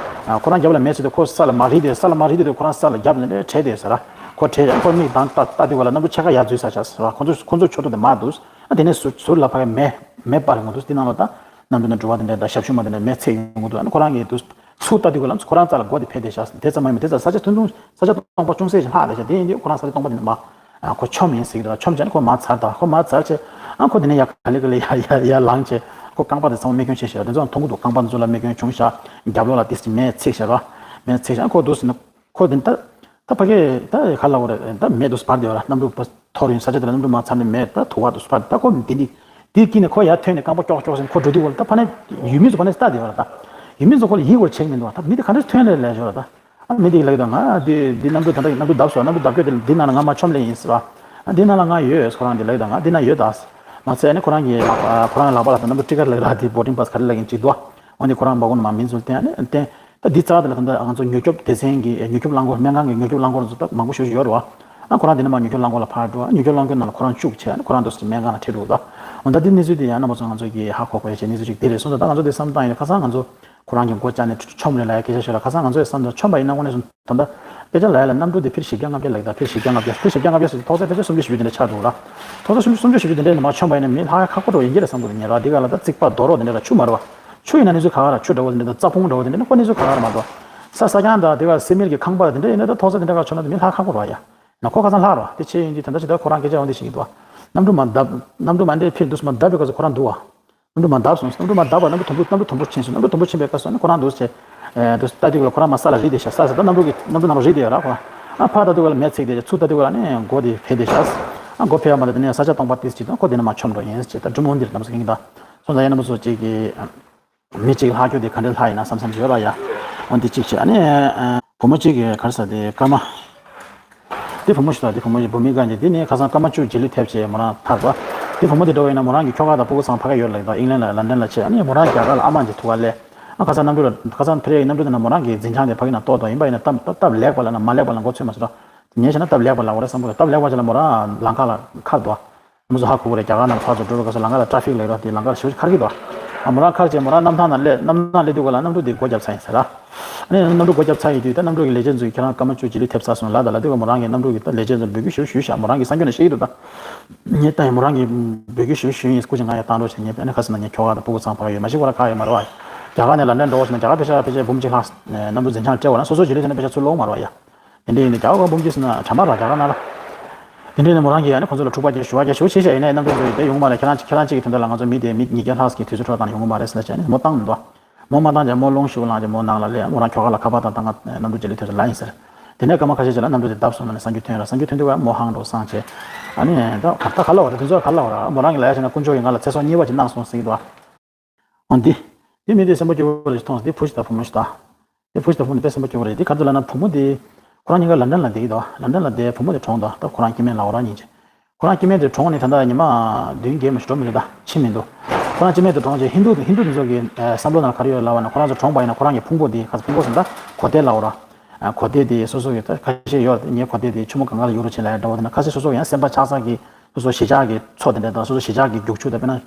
ཨ་ཁོ་རང་རྒྱབ་ལ་མེ་ཚིག་དུས་ཁོ་ས་ལ་མར་རིལ་དེ་ས་ལ་མར་རིལ་དེ་དུས་ཁོ་རང་ས་ལ་རྒྱབ་ནས་བྲེད་དེ་ཟེར་ར། ཁོ་བྲེད་ཡང་ཁོ་མིག་དང་ལྟ་ལྟ་དུས་ག་ལ་གནམ་གྲུ་ཕྱེད་ཀ་ཡར་འཛུལ་ཚར་ཤག་ཟེར་ར། ཁོ་ཚོ་ཁོ་ཚོ་ཕྱོགས་གཏོགས་དེ་མར་འདུག་ཨ་དེ་ནས་ཟུར་ཟུར་ལ་ཕ་གི་མེ་མེ་སྤར་ཡོང་གི་འདུག་དེ་ནང་ལ་ད་གནམ་གྲུ་ནང་འགྲུལ་པ་དེ་འདྲ་དང་ཞབས་ཞུ་མ་དེ་འདྲ་མེ་ཚིག་ཡོང་གི་འདུག་ཨ་ནི་ཁོ་རང་གིས་འདུག་ཚུར་ལྟ་དུས་ག་ལ་ཁོ་རང་རྩ་ལ་སྒོ་དེ་ཕྱེ་བསྡད་ཤག་དེ་ཙམ་མ་ཡིན་པར་དེ་ཙམ་ས་ཆ་ཐུང་ཐུང་ས་ཆ་སྟོང་པ་ཅུང་ཟད་ཅིག་ལྷག་བསྡད་ཤག་དེ་ཡིན་དུས་ཁོ་རང་ས་ཆ་སྟོང་པ་དེ་ནས་མར་ཨ་ཁོ་མཆོངས་ཡིན་ཟེར་གྱི་འདུག་མཆོངས་བྱས་ནས་ཁོ་མར་ཚར་ད། ཁོ་མར་ཚར་བྱས་ཨ་ཁོ་དེ་ནས་ཡར་ག་ལེ་ག་ལེ་ཡར་ཡར་ཡར་ལངས་བྱས་ཁོ་རྐང་པ་དེ་ཚང་མ་རྨས་སྐྱོན་ཆེ་ཤག་དེ་ཚོ་མཐོང་གི་འདུག་རྐང་པ་དེ་ཚོ་ལ་རྨས་སྐྱོན་བྱུང་ཤག་རྒྱབ་ལོགས་ལ་ཏིས་ཀྱི་མེ་ཚིག་ཤག་ར། མེ་ཚིག་ཤག་ཁོ་འདུག་ཟེར་ན། ཁོ་དེ་ད་ད་ཕ་གི་ད་ག་ལབ་དགོས་རེད། ད་མེ་འདུག་སྤར་བསྡད་ཡོད་ར། གནམ་གྲུ་འཐོར་ཡོང་ས་ཆ་དེ་ལ་གནམ་གྲུ་མར་ཚར་ནས་མེ་ད་དུ་བ་འདུག་སྤར། ད་ཁོ་འདི་འདི་དེའི་དཀྱིལ་ནས་ཁོ་ཡར་ཐོན་ནས་རྐང་པ་ཀྱོག་ཀྱོག་ཟེར་ཁོ་འགྲོ་དུས་ག་ལ་ད་ཕ་ནས་ཡུལ་མི་ཚོ་ཕ་ནས་ལྟ་བསྡད་ཡོད་ར། ད་ཡུལ་མི་ཚོ་ཁོ་ལ་ཡིད་སྐོར་བྱེད་མི་འདུག་ད་མི་དེ་ག་འདྲ་ཐོན་ལེ་ལེ་ཞོར་ད། ཨ་མི་དེ་ལབ་ད་ང་དེ་འདི་གནམ་གྲུ་ད་ལྟ་གནམ་གྲུ་བརྡབས་སོང་། གནམ་གྲུ་བརྡབས་སྐྱོ་དེ་འདི་ནང་ལ་ང་མར་མཆོངས་ལེ་ཡིན་ཟེར་བ། ཨ་འདི་ནང་ལ་ང་ཡོད་ཟེར་ཁོ་རང་གིས་ལབ་ད་ང་འདི་ན་ཡོད་ད་ཟེར། མ་ཚད་ནི་ཁོ་རང་གི་ལག་ཁོ་རང་གི་ལག་པ་ལ་ད་གནམ་གྲུ་ཊི་ཀེཊ་ལབ་ར། དེ་བོར་ཌིང་པཱ་སི་ག་རེ་ལབ་ཡིན་ཅིག་འདུག་འོན་ཏེ་ཁོ་རང་སྦ་ཁུག་ནང་མར་མིང་ཚུར་བསྟན། ཨ་ནི་བསྟན། ད་འདི་རྩ་དེ་ལ་ད་ལྟ་ང་ཚོ་མྱུར་སྐྱོབ་སྡེ་ཚན་གྱི་མྱུར་སྐྱོབ་རླངས་འཁོར་སྨན་ཁང་གི་མྱུར་སྐྱོབ་རླངས་འཁོར་ཚོ་ད་མང་པོ་ཞེ་པོ་ཅིག་ཡོད་རེད་བ། ཨ་ཁོ་རང་དེ་ནས་མར་མྱུར་སྐྱོབ་རླངས་འཁོར་ལ་ཕར་འགྲོ། ཨ་མྱུར་སྐྱོབ་རླངས་འཁོར་ནང་ལ་ཁོ་རང་བཅུག་བྱས། ཨ་ནི་ཁོ་རང་འདུག་སེ་སྨན་ཁང་ལ་ཁྲིད་འགྲོ་གི་འདུག་འོ་ད་འདི་གནས་ཚུལ་དེ་ཡང་རྣམ་པ་ཚོ་ང་ཚོ་གིས་ཧ་གོ་དགོས་ཡ་ཆེད་གནས་ཚུལ་ཅིག་དེ་རེད། སོང་ཙང་ད་ང་ཚོ་དེ་བསམ་བཏང་ཡིན་ན་ཁ་སང་ང་ཚོ་ཁོ་རང་གི་མགོ་བཅག་ནས་མཆོངས་རེད་ལབ་ཡ་སྐད་ཆ་ཤོད་ལ། ཁ་སང་ང་ཚོས་བསམ་ཚུལ་མཆོངས་པ་ཡིན་ན་དངོས་གནས་སུ་ད་ལྟ་དཔེ་ཆ་ལབ་ཡ་ལ་གནམ་གྲུ་དེ་ཕིཊ་བཞི་བརྒྱ་ལྔ་བརྒྱ་ལབ་ཀྱི་ད། ཕིཊ་བཞི་བརྒྱ་ལྔ་བརྒྱ། ཕིཊ་བཞི་བརྒྱ་ལྔ་བརྒྱ་ཟེར་དུས་ཐོག་ཚད་ཕལ་ཆེར་སུམ་ཅུ་བཞི་བཅུ་དེ་འདྲ་ཆགས་འགྲོ་གི་ར། ཐོག་ཚད་སུམ་ཅུ་སུམ་ཅུ་བཞི་བཅུ་དེ་འདྲ་ནས་མར་མཆོངས་པ་ཡིན་ན་མི་ལྷག་ཡ་ཁག་པོ་འགྲོ་ཡིན་གྱི་རེད་བསམ་གྱི་འདུག་ངས་ར། དེ་ག་ལ་ད་རྩིག་པ་རྡོ་རོགས་དེ་འདྲ་ར་ཆུ་མ་རེད་བ། ཆུ་ཡིན་ན་གནས་ཚུལ་ཁག་ཁག་ར། ཆུ་འདྲ་བོ་དེ་འདྲ་ད་རྩྭ་ཕུང་འདྲ་བོ་དེ་འདྲ་ནི་ཁོ་གནས་ཚུལ་ཁག་ཁག་ར་མ་གཏོགས། ས་ས་ཀྱང་ད་དེ་ག་སེ་མེད་ཀྱི་ཁང་པ་དེ་འདྲ་ཡིན་ན་ད་ཐོག་ཚད་དེ་འདྲ་ག་མཆོངས་ན་ད་མི་ལྷག་ཁག་པོ་རེད་བ་ཡ། ན་ཁོ་ཁ་སང་ལྷག་ར་བ། དེ་ཆེ་ཡིན་དུས་ད་ལྟ་ཅི་ད་ཁོ་རང་སྐད་ཆ་འོང་དེ་བཤད་ཀྱི་འདུག་བ། གནམ་གྲུ་མར་བརྡབས། གནམ་གྲུ་མར་འདྲེ་ཕིཊ་འདུག་སེ་མར་བརྡབས་པའི་སྐབས་སུ་ཁོ་རང་འདུག་བ། གནམ་གྲུ་མར་བརྡབས་སོང་། གནམ་གྲུ་མར་བརྡབས་པ། གནམ་གྲུ་དུམ་བུ་གནམ་གྲུ་དུམ་བུ་ཕྱིན་སོང་། གནམ་གྲུ་དུམ་བུ་ཕྱིན་པའི་སྐབས་སུ་ནི་ཁོ་རང་འདུག་སེ་ཨེ་འདུག་སེ་ལྟ་དུས་ལ་ཁོ་རང་མར་ས་ལ་རིལ་བསྡད་ཤག་ས་ས་ད་གནམ་གྲུ་གི་གནམ་གྲུ་ནང་ལ་རིལ་བསྡད་ཡོད་ར། ཁོ་རང་ཨ་ཕར་ལྟ་དུས་ལ་མེ་འཚིག་བསྡད་ཤག་ཚུར་ལྟ་དུས་ལ་ནི་མགོ་དེ་འཕེན་བསྡད་ཤག་ཨ་མགོ་འཕེན་ཡ་མ་ད་དེ་ནས་ས་ཆ་སྟོང་པ་ཏིས་ཅིག་དང་ཁོ་དེ་ནས་མར་མཆོངས་འགྲོ་ཡིན་ཟེར། ད་འབྲི་མོ་འདིར་ནམ་སོ་ཡིན་ད། སོང་ཙང་ཡ་རྣམ་པ་ཚོ་གཅིག་གི་མི་གཅིག་ལྷག་རྒྱུ་དེ་ག་འདྲ་ལྷག་ཡིན་ན་བསམ་བསམ་ཡོད་ར་ཡ། འོན་ཏེ་གཅིག་བྱས། ཨ་ནི་ཨ་བུ་མོ་གཅིག་གི་ག་རེ་ཟེར་དེ་སྐར་མ། དེ་བུ་མོ་ཞིག་དང་དེ་བུ་མོ་ཞིག་བུད་མེད་གཉིས་དེ་ནི་ཁ་སང་སྐར་མ་བཅུ་རྗེས་ལུས་ཐེབས་བྱས་མོ་རང་ཐར་པ། དེ་བུ་མོ་དེ་འདྲ་བ་ཡིན་ན་མོ་རང་གི་ཁྱོ་ག་དང་སྤུ་གུ་ཚང་ཕ་ག་ཡོད་ལ་ཡིན་ད། ཨིང་ལན་ལ་ལན་ཌན་ལ་བྱས། ཨ་ནི་མོ་རང་རྒྱ་གར་ལ་ཨ་མ་གི་ཐུག་ག་སླེབས། ཨ་ཁ་སང་གནམ་གྲུ་ལ་ཁ་སང་ཕེ་རེ་ཡི་གནམ་གྲུ་དེ་ན་མོ་རང་གི་འཛིན་བྱང་དེ་ཕ་གི་ན་གཏོར་དང་ཡིན་པ་ཡིན་ན་སྟབས་སྟབས་སྟབས་ལེགས་པ་ལ་ན་མ་ལེགས་པ་ལ་མགོ་ཚོད་མ་སོང་ར། ཉལ་བྱས་ན་སྟབས་ལེགས་པ་ལ་འོ་རེད་བསམ་གི་འདུག་སྟབས་ལེགས་པ་བྱས་ལ་མོ་རང་ལམ་ཁ་ལ་ཁར་འདུག་མོ་ཚོ་ཧ་གོ་གི་རེད། རྒྱ་གར་ནང་ཕར་ཚུར་འགྲོ་རུ་ག་སོ་ལམ་ཁ་ལ་ཊ་ཕིག་ལེགས་རོགས་དེ་ལམ་ཁ་ལ་ཞེ་པོ་ཁར་གི་འདུག་ཨ་མོ་རང་ཁར་བྱས་མོ་རང་གནམ་ཐང་ནང་སླེབས། གནམ་ཐང་སླེབས་དུས་ག་ལ་གནམ་གྲུ་དེ་སྒོ་བརྒྱབ་ཚར་ཡིན་ཟེར་ར། ཨ་ནི་གནམ་གྲུ་སྒོ་བརྒྱབ་ཚར་ཡིན་དུས་ད་གནམ་གྲུ་གི་ལས་བྱེད་ཚོས་ཁྱེད་རང་སྐར་མ་བཅུ་རྗེས་ལུས་ཐེབས་ཚར་སོང་ལ་ད་ལ་དུས་ག་མོ་རང་གི་གནམ་གྲུ་གི་ད་ལས་བྱེད་ཚོར་འབོད་སྐུལ་ཞེ་པོ་ཞུས་ཤག་མོ་རང་གིས་གསར་འགྱུར་ནང་བཤད་ཀྱི་འདུག་ད་ངས་ད་ཡིན་མོ་རང་གིས་འབོད་སྐུལ་ཞེ་པོ་ཞུས་ཡིན། སྐུ་མཁྱེན་ང་ཡང་བཏང་རོགས་བྱས། ངས་ཨ་ནི་ཁ་སང་ན་ངས་ཁྱོ་ག་དང་སྤུ་གུ་ཚང་ཕ་ག་ཡོད་མ་ཤེས་ཁོ་ར་ག་ཡོད་མ་རེད་བ། རྒྱ་གར་ནས་ལམ་ལན་འགྲོ་བ་ཞིག་ན་རྒྱ་གར་ཕེ་ཤ་ཕེ་ཤ་འབུམ་གཅིག་ལྷག་གནམ་གྲུ་འཛིན་བྱང་སྤྲད་བ་ན་སོ་སོ་རྗེས་ལུས་ཐེབས་ན་ཕེ་ཤ་ཚུར་ལོག་མ་རེད་བ་ཡ། དེ་འདྲ་ཡིན་ན་རྒྱ་གར་གོང་འབུམ་སྐྱིད་ཟེར་ན་དྲ་མ་ར་རྒྱ་གར་ནང་ལ། དེ་འདྲ་ཡིན་ན་མོ་རང་གིས་ཨ་ནི་ཁོང་ཚོ་ལ་འཁྲུག་པ་རྒྱག་ཞུ་བ་རྒྱག་ཞུ་བྱེད་བྱས་ཡིན་ནའི་གནམ་གྲུ་ཚོ་ཡིན་དེ་ཡོང་གི་མ་རེད། ཁྱེད་རང་ཁྱེད་རང་གཅིག་གི་དོན་དག་ལ་ང་ཚོ་མི་དེ་མི་ཉིས་བརྒྱ་ལྷག་ཙམ་གྱི་དུས་ཚོད་འཕྲོ་བཏང་ནས་ཡོང་གི་མ་རེད་ཟེར་ལབ་བྱས་ནས་མོ་བཏང་མི་འདུག་མོ་མ་བཏང་བྱས་མོ་སློང་ཤུགས་བླངས་བྱས་མོ་ནང་ལ་སླེབས། མོ་རང་ཁྱོ་ག་ལ་ཁ་པར་བཏང་སྟེ་ད་ང་གནམ་གྲུ་རྗེས་ལུས་ཐེབས་ཚར་ལབ་ཡིན་ཟེར། དེ་ནས་སྐར་མ་ཁ་ཤས་ཤིག་ལ་གནམ་གྲུ་དེ་བརྡབས་སོང་ལབ་ནས་གསར་འགྱུར་ཐོན་ར། གསར་འགྱུར་ཐོན་དུས་ཀ་མོ་ཧང་འགྲོ་སངས་བྱས། ཨ་ནི་ད་ད་ག་ལབ་པ་རེད། དེ་ཚོ་ག་ལབ་པ་རེད། མོ་རང་གིས་ལབ་ཡ་བྱས་ན་དཀོན་མཆོག་གིས་ང་ལ་ཚེ་སྲོག་གཉིས་པ་ཅིག་གནང་སོང་ཟེར་གྱི་འདུག་འོ་འདི། འདི་མི་དེ་སེམས་པ་སྐྱོ་པོ་རེད་མཐོང་སོང་། འདི་བུ་ཞིག་དང་བུ་མོ་ཞིག་དང་། འདི་བུ་ཞིག་དང་བུ་མོ་དེ་དཔེ་སེམས་པ་སྐྱོ་པོ་རེད། འདི་ག་རེ་ལབ་ན་བུ་མོ་དེ། ཁོ་རང་གཉིས་ཀ་ལན་ཌན་ལ་བསྡད་ཀྱི་འདུག་ལན་ཌན་ལ་བསྡད། བུ་མོ་དེ་གྲོངས་འདུག་ད་ཁོ་རང་སྐྱེ་དམན་ལབ་དགོས་ར་སྙིང་རྗེ། ཁོ་རང་སྐྱེ་དམན་དེ་གྲོངས་ནས་ད་ལྟ་ཉི་མ་བདུན་བརྒྱད་མ་ཞིག་འགྲོ་མི་འདུག་ད་ཕྱིན་མི་འདུག་ཁོ་རང་སྐྱེ་དམན་དེ་གྲོངས་རྗེས་ཧིན་དུ་ཧིན་དུ་དེ་ཚོ་གི་ཨ་བསམ་བློ་ནང་ག་རེ་ཡོད་ལབ་པ་ན་ཁོ་རང་ཚོ་གྲོངས་པ་ཡིན་ན་ཁོ་རང་གི་ཕུང་པོ་དེ་ག་ཚོད་ཕུང་པོ་ཟེར་ན་ད་གོ་དེ་ལབ་དགོས་ར། ཨ་གོ་དེ་དེ་སོ་སོ་གི་ད་ཁ་ཤས་ཡོད། ངའི་གོ་དེ་དེ་ཆུ་མོ་གངྒཱ་ལ་གཡུག་རོགས་བྱེད་ལབ་ཡ་འདྲ་བོ་དེ་ན་ཁ་ཤས་སོ་སོ་གི་ཡང་སེམས་པ་ཆགས་ས་གི་སོ་སོ་གཞིས་ཆགས་ཀྱི་མཚོ་དེ་འདྲ་དང་སོ་སོ་གཞིས་ཆགས་ཀྱི་རྒྱུག་ཆུ་དང་དཔེར་ན།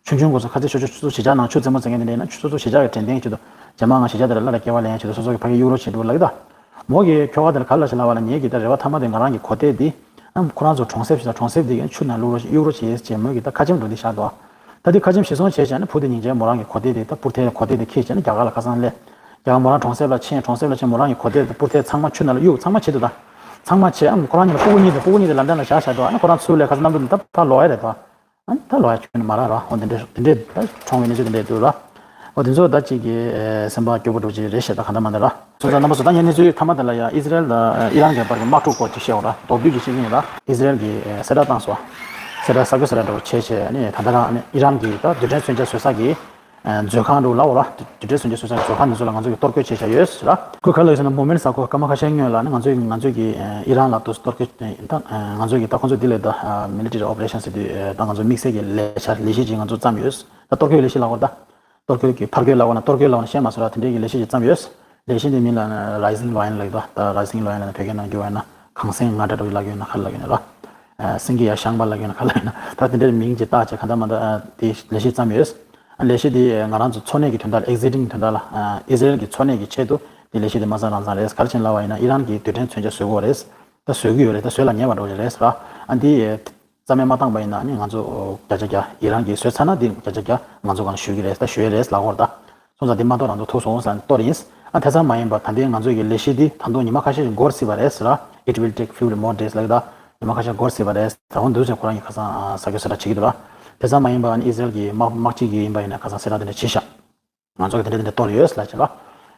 ཆུང་ཆུང་སྐབས་སུ་ཁ་ཚིག་ཆུ་ཆུ་ཆུ་གཞིས་ཆགས་ནང་ཆུ་རྩེད་མོ་རྩེ་མཁན་དེ་འདྲ་ཡིན་ན་ཆུ་སོ་སོ་གཞིས་ཆགས་ཀྱི་དྲན་རྟེན་ཆེད་དུ་རྗེས་མ་ང་གཞིས་ཆགས་དེ་ལ་སླར་སྐྱེ་བ་ལེན་ཡ་ཆེད་དུ་སོ་སོ་གི་ཕ་གིར་གཡུག་རོགས་བྱེད་འདུག་ལབ་ཀྱི་ད། མོ་གིས་ཁྱོ་ག་དེ་ལ་ག་རེ་ལབ་ཤག་ལབ་པ་ན་ངེད་ཀྱི་ད་རེ་བ་མཐའ་མ་དེ་ང་རང་གི་གོ་དེ་འདི་ཨམ་ཁོ་རང་ཚོ་གྲོང་གསེབ་ཞིག་དང་གྲོང་གསེབ་དེ་གི་ཆུ་ནང་བླུག་རོགས་གཡུག་རོགས་བྱེད་ཟེར་མོ་གིས་ད་ཁ་ཆེམས་འགྲོ་འདི་བཞག་འདུག་ད་འདི་ཁ་ཆེམས་གཞིར་བཟུང་བྱས་བྱས་ནས་བུ་དེ་སྙིང་རྗེ་མོ་རང་གི་གོ་དེ་དེ་ད་སྤུར་ཐལ་གོ་དེ་དེ་ཁྱེར་བྱས་ནས་རྒྱ་གར་ལ་ཁ་སང་སླེབས། རྒྱ་གར་མོ་རང་གྲོང་གསེབ་ལ་ཕྱིན། གྲོང་གསེབ་ལ་ཕྱིན་མོ་རང་གི་གོ་དེ་དེ་སྤུར་ཐལ་ཚང་མ་ཆུ་ནང་ལ་གཡུག་ཚང་མ་བྱེད་འདུག་ད་ཚང་མ་བྱེད་ཨམ་ཁོ་རང་གཉིས་ལ་སྤུ་གུ་གཉིས་དང་སྤུ་གུ་གཉིས་དེ་ལན་ཌན་ལ་བཞག་བཞག་འདུག་ཨ་ནི་ཁོ་རང་ཚུར་སླེབས་ཁ་སང་གནམ་གྲུ་འདི་ད་ཕར་ལོག་ཡ་རེད་དོ། ཨ་ནི་ད་ལོག་ཡ་ཁྱོན་ནས་མ་རག་ར། འོ་དེ་འདྲས་དེ་འདྲས་ད་གྲོངས་པའི་གནས་ཚུལ་དེ་འདྲས་འདུག་ར། འོ་དེ་ཚོ་ད་ཅིག་གི་ཨེ་སེམས་པ་སྐྱོ་པོ་འདྲ་ཅིག་རེད་ཤག་ད་གང་ལྟར་མ་ལྟར་ར། སོང་ཙང་རྣམ་པ་ཚོ་ད་ངས་གནས་ཚུལ་མཐའ་མ་དེ་ལ་ཡ་ཨི་ཟི་རེལ་དང་ཨི་རན་གྱི་བར་གྱི་དམག་འཁྲུག་སྐོར་ཅིག་བཤད་འོ་ར། མདོར་བསྡུས་ཀྱི་བཤད་ཀྱི་ཡིན་ར། ཨི་ཟི་རེལ་གྱིས་ཨེ་གསལ་བསྒྲགས་བཏང་སོང་། གསལ་བསྒྲགས་གསར་འགོད་གསལ་བསྒྲགས་འདྲ་པོ་བྱས་བྱས་ཨ་ནི་ད་ལྟ་རང་ཨ་ནི་ཨི་རན་གྱི་ད་རྡུལ་ཕྲན་མཚོན་ཆ་བཟོ་ས་གི་ཨེ་མཛོད་ཁང་འདྲ་པོ་ལབ་འོ་ར། རྡུལ་ཕྲན་མཚོན་ཆ་བཟོ་ས་གི་མཛོད་ཁང་དེ་ཚོ་ལ་ང་ཚོ་གིས་གཏོར་རྒོལ་བྱས་བཞག་ཡོད་ར། ཁོས་ག་རེ་ལབ་ཡོད་ཟེར་ན་མོ་མེན་ས་ཁོ་སྐར་མ་ཁ་ཤས་སྔོན་ལ་ནི་ང་ཚོས་ང་ཚོས་ཀྱིས་ཨེ་ཨི་རན་ལ་ཏོག་ཙམ་གཏོར་རྒོལ་ད་ཨེ་ང་ཚོས་ཀྱིས་ད་ཁོང་ཚོ་འདི་ལས་ད་ཨ་མི་ལི་ཊི་རི་ཨོ་པ་རེ་ཤན་ཟེར་དུས་ཨེ་ད་ང་ཚོ་དམིགས་བསལ་གྱི་ལས་འཆར་ལས་གཞི་ཅིག་ང་ཚོ་བརྩམས་ཡོད། ད་གཏོར་རྒོལ་ལས་གཞི་ལབ་དགོས་རེད་ད། གཏོར་རྒོལ་གྱི་ཕར་རྒོལ་ལབ་དགོས་ན་གཏོར་རྒོལ་ལབ་དགོས་ན་ཤེས་མ་སོང་ར། དེ་འདྲའི་གི་ལས་གཞི་ཅིག་བརྩམས་ཡོད། ལས་གཞི་འདི་མིང་ལ་ནི་Rising Lion ལབ་ཀྱི་འདུག་ད་Rising Lion ལབ་ན་བོད་སྐད་ནང་བསྒྱུར་བ་ཡིན་ན་གངས་སེང་ང་འདྲ་འདྲ་པོ་ལབ་ཀྱི་ཡོད་ན་ག་རེ་ལབ་ཀྱི་ཡོད་ན་ར། ཨ་སེང་གེ་ཡར་བཞེངས་པ་ལབ་ཀྱི་ཡོད་ན་ག་རེ་ལབ་ཀྱི་ཡོད་ན། ད་དེ་འདྲའི་མིང་ཅིག་བཏགས་བྱས་གང་ལྟར་མ་ལྟར་ཨ་དེ་ལས་གཞི་བརྩམས་ཡོད། ལས་གཞི་འདི་ང་རང་ཚོ་འཚོ་གནས་ཀྱི་དོན་དག་ལ་ཨེག་ཟི་ཊིང་གི་དོན་དག་ལ་ཨ་ཨི་ཟི་རེལ་གྱི་འཚོ་གནས་ཀྱི་ཆེད་དུ་འདི་ལས་གཞི་འདི་མ་རྩ་རང་རྩ་རེད། ག་རེ་བྱས་ནས་ལབ་པ་ཡིན་ན་ཨི་རན་གྱིས་རྡུལ་ཕྲན་མཚོན་ཆ་བཟོ་དགོས་རེད། ད་བཟོ་གི་ཡོད་རེད། ད་བཟོས་ལ་ཉེ་བ་འགྲོ་གི་རེད་ཟེར་ར། ཨ་འདི་རྩ་མེད་མ་བཏང་པ་ཡིན་ན་ནི་ང་ཚོ་བརྒྱ་ཆ་བརྒྱ་ཨི་རན་གྱིས་བཟོས་ཚར་ན་འདི་བརྒྱ་ཆ་བརྒྱ་ང་ཚོ་གང་ཞུ་གི་རེད། ད་ཞུ་ཡས་རེད་ལབ་ཀྱི་ཡོད་རེད་ད། སོང་ཙང་འདི་མ་གཏོར་རང་ཚོ་ཐུག་སོང་ཟེར་ནས་གཏོར་ཡིན། ཨ་དེ་ཙམ་མ་ཡིན་པར་ད་ལྟའི་ང་ཚོ་གི་ལས་གཞི་འདི་ད་དུང་ཉི་མ་ཁ་ཤས་ཤིག་འགོར་སྲིད་པ་རེད་ཟེར་ར། It will take few more days ལབ་ཀྱི་ད། ཉི་མ་ཁ་ཤས་འགོར་སྲིད་པ་རེད། ད་འོ་འདུག་ཟེར་ཁོ་རང་གིས་ཁ་སང་ཨ་གསར་འགོད་གསལ་བསྒྲགས་བྱེད་ཀྱི་འདུག་ར། དེ་ཙམ་མ་ཡིན་པར་ཨ་ནི་ཨི་ཟི་རེལ་གྱི་དམག་དམག་སྤྱི་གིས་ཡིན་པ་ཡིན་ན་ཁ་སང་གསལ་བསྒྲགས་དེ་འདྲ་བྱས་ཤག་ང་ཚོ་གིས་དེ་འདྲ་དེ་འདྲ་གཏོར་ཡོད་ལབ་བྱས་ར།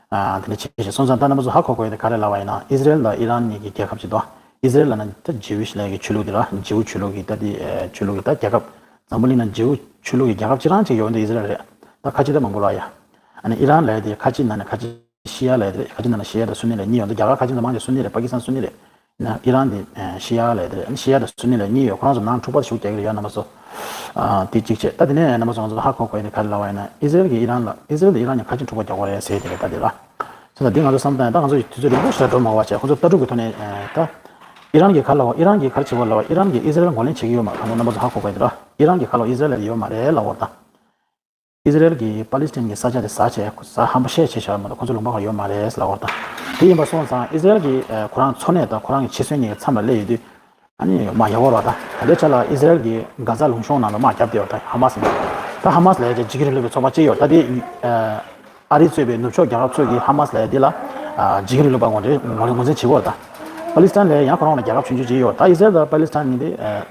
ཨ་དེ་འདྲ་བྱས་ཤག་སོང་ཙང་ད་རྣམ་པ་ཚོ་ཧ་གོ་དགོས་ཡ་དེ་ག་རེ་ལབ་པ་ཡིན་ན་ཨི་ཟི་རེལ་དང་ཨི་རན་གཉིས་ཀྱི་རྒྱལ་ཁབ་ཅིག་འདུག་ཨི་ཟི་རེལ་ལབ་ན་ད་ཇིའུ་ཤི་ལབ་ཡ་གི་ཆོས་ལུགས་དེ་ར། ཇིའུ་ཆོས་ལུགས་ཀྱི་ད་དེ་ཨ་ཆོས་ལུགས་ཀྱི་ད་རྒྱལ་ཁབ། འཛམ་བུ་གླིང་ན་ཇིའུ་ཆོས་ལུགས་ཀྱི་རྒྱལ་ཁབ་ཅིག་རང་ཅིག་ཡོད་འདི་ཨི་ཟི་རེལ་རེད། ད་ཁ་ཆེ་ད་མང་པོ་ར་ཡ། ཨ་ནི་ཨི་རན་ལབ་ཡ་དེ་ཁ་ཆེ་ནང་ནས་ཁ་ཆེ། ཤི་ཡ་ལབ་ཡ་དེ་རེད། ཁ་ཆེ་ནང་ལ་ཤི་ཡ་དང་སུ་ནི་ལབ་གཉིས་ཡོད་འདུག་རྒྱ་གར་ཁ་ཆེ་ནང་མང་ཆེ་སུ་ནི་རེད། པ་ཀི་སི་ཐན་སུ་ནི་རེད། ན་ཨི་རན་དེ་ཨ་ཤི་ཡ་ལབ་ཡ་དེ་རེད། ཨ་ནི་ཤི་ཡ་དང་སུ་ནི་ལབ་གཉིས་ཡོད། ཁོ་རང་ཚོ་ནང་འཁྲུག་པ་ཞེ་པོ་རྒྱག་གི་རེད་ཡ་རྣམ་པ་ཚོ། ཨ་དེ་གཅིག་བྱས། ད་དེ་ནས་རྣམ་པ་ཚོ་ང་ཚོ་ཧ་གོ་དགོས་ཡ་དེ་ག་རེ་ལབ་པ་ཡིན་ན་ཨི་ཟི་རེལ་གྱིས་ཨི་རན་ལ་ཨི་ཟི་རེལ་དང་ཨི་རན་གཉིས་ཁ་ཆེ་འཁྲུག་པ་རྒྱག་དགོས་རེད་ཟེར་དེ་རེད་ད་དེ་ར། སོང་ཙང་འདི་ང་ཚོ་བསམ་བཏང་ཡ་ད་ང་ཚོ་དུས་ཚོད་རིང་པོ་ཞིག་ལ་འགྲོ་མ་བ་བྱས་ཁོ་ཚོ་ལྟ་གྲུབ་ཀྱི་ཐོག་ནས་ཨ་ད། ཨི་རན་གྱིས་ག་རེ་ལབ་པ། ཨི་རན་གྱིས་ག་རེ་བྱེད་དགོས་ལབ་པ། ཨི་རན་གྱིས་ཨི་ཟི་རེལ་ངོས་ལེན་བྱེད་ཀྱི་ཡོད་མ་རེད། ད་རྣམ་པ་ཚོ་ཧ་གོ་དགོས་ཡ་དེ་ར། ཨི་རན་གྱིས་ག་རེ་ལབ་པ། ཨི་ཟི་རེལ་ལ་ཡོད་མ་རེད་ལབ་པ་རེད་ད། ཨི་ཟི་རེལ་གྱིས་པ་ལི་སི་ཐན་གྱི་ས་ཆ་དེ་ཟ་བྱས་ཟ་ཧམ་པ་བཤད་བྱས་བཞག་མ་གཏོགས་ཁོ་ཚོ་ལུང་པ་ཁག་ཡོད་མ་རེད་ལབ་པ་རེད་ད། དེ་ཡིན་པ་སོང་ཙང་ཨི་ཟི་རེལ་གྱིས་ཁོ་རང་འཚོ་གནས་དང་ཁོ་རང་གི་འཆི་གསོན་གཉིས་ཀྱི་མཚམས་ལ་སླེབས་ཡོད་དུས། ཨ་ནི་མ་ཡག་པོ་རེད་པ་ད། ད་ལྟའི་ཆ་ལ་ཨི་ཟི་རེལ་གྱིས་གྷ་ཛ་ལུང་གཤོང་ནང་ལ་དམག་བརྒྱབ་བསྡད་ཡོད་ད་ཧ་མ་སི་ནས། ད་ཧ་མ་སི་ལབ་ཡ་ཅིག་འཇིགས་སྐུལ་རིང་ལུགས་པའི་ཚོགས་པ་ཅིག་ཡོད་ད་དེ། ཨ་རི་གཙོས་པའི་ནུབ་ཕྱོགས་རྒྱལ་ཁབ་ཚོ་གིས་ཧ་མ་སི་ལབ་ཡ་འདི་ལ་ཨ་འཇིགས་སྐུལ་རིང་ལུགས་པ་ངོས་འཛིན་ངོས་འཛིན་བྱེད་ཀྱི་ཡོད་ད། པ་ལི་སི་ཐན་ལ་ཡང་ཁོ་རང་ལ་རྒྱལ་ཁབ་ཆུང་ཆུང་ཅིག་ཡོད་ད། ཨི་ཟི་རེལ་དང་པ་ལི་སི་ཐན་གཉིས་དེ་ཨ།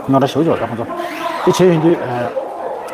རྙོག་དྲ་ཞེ་པོ་ཅིག་ཡོད་ད་ཁོང་ཚོ། དེ་བྱས་ཡོང་དུས་ཨ།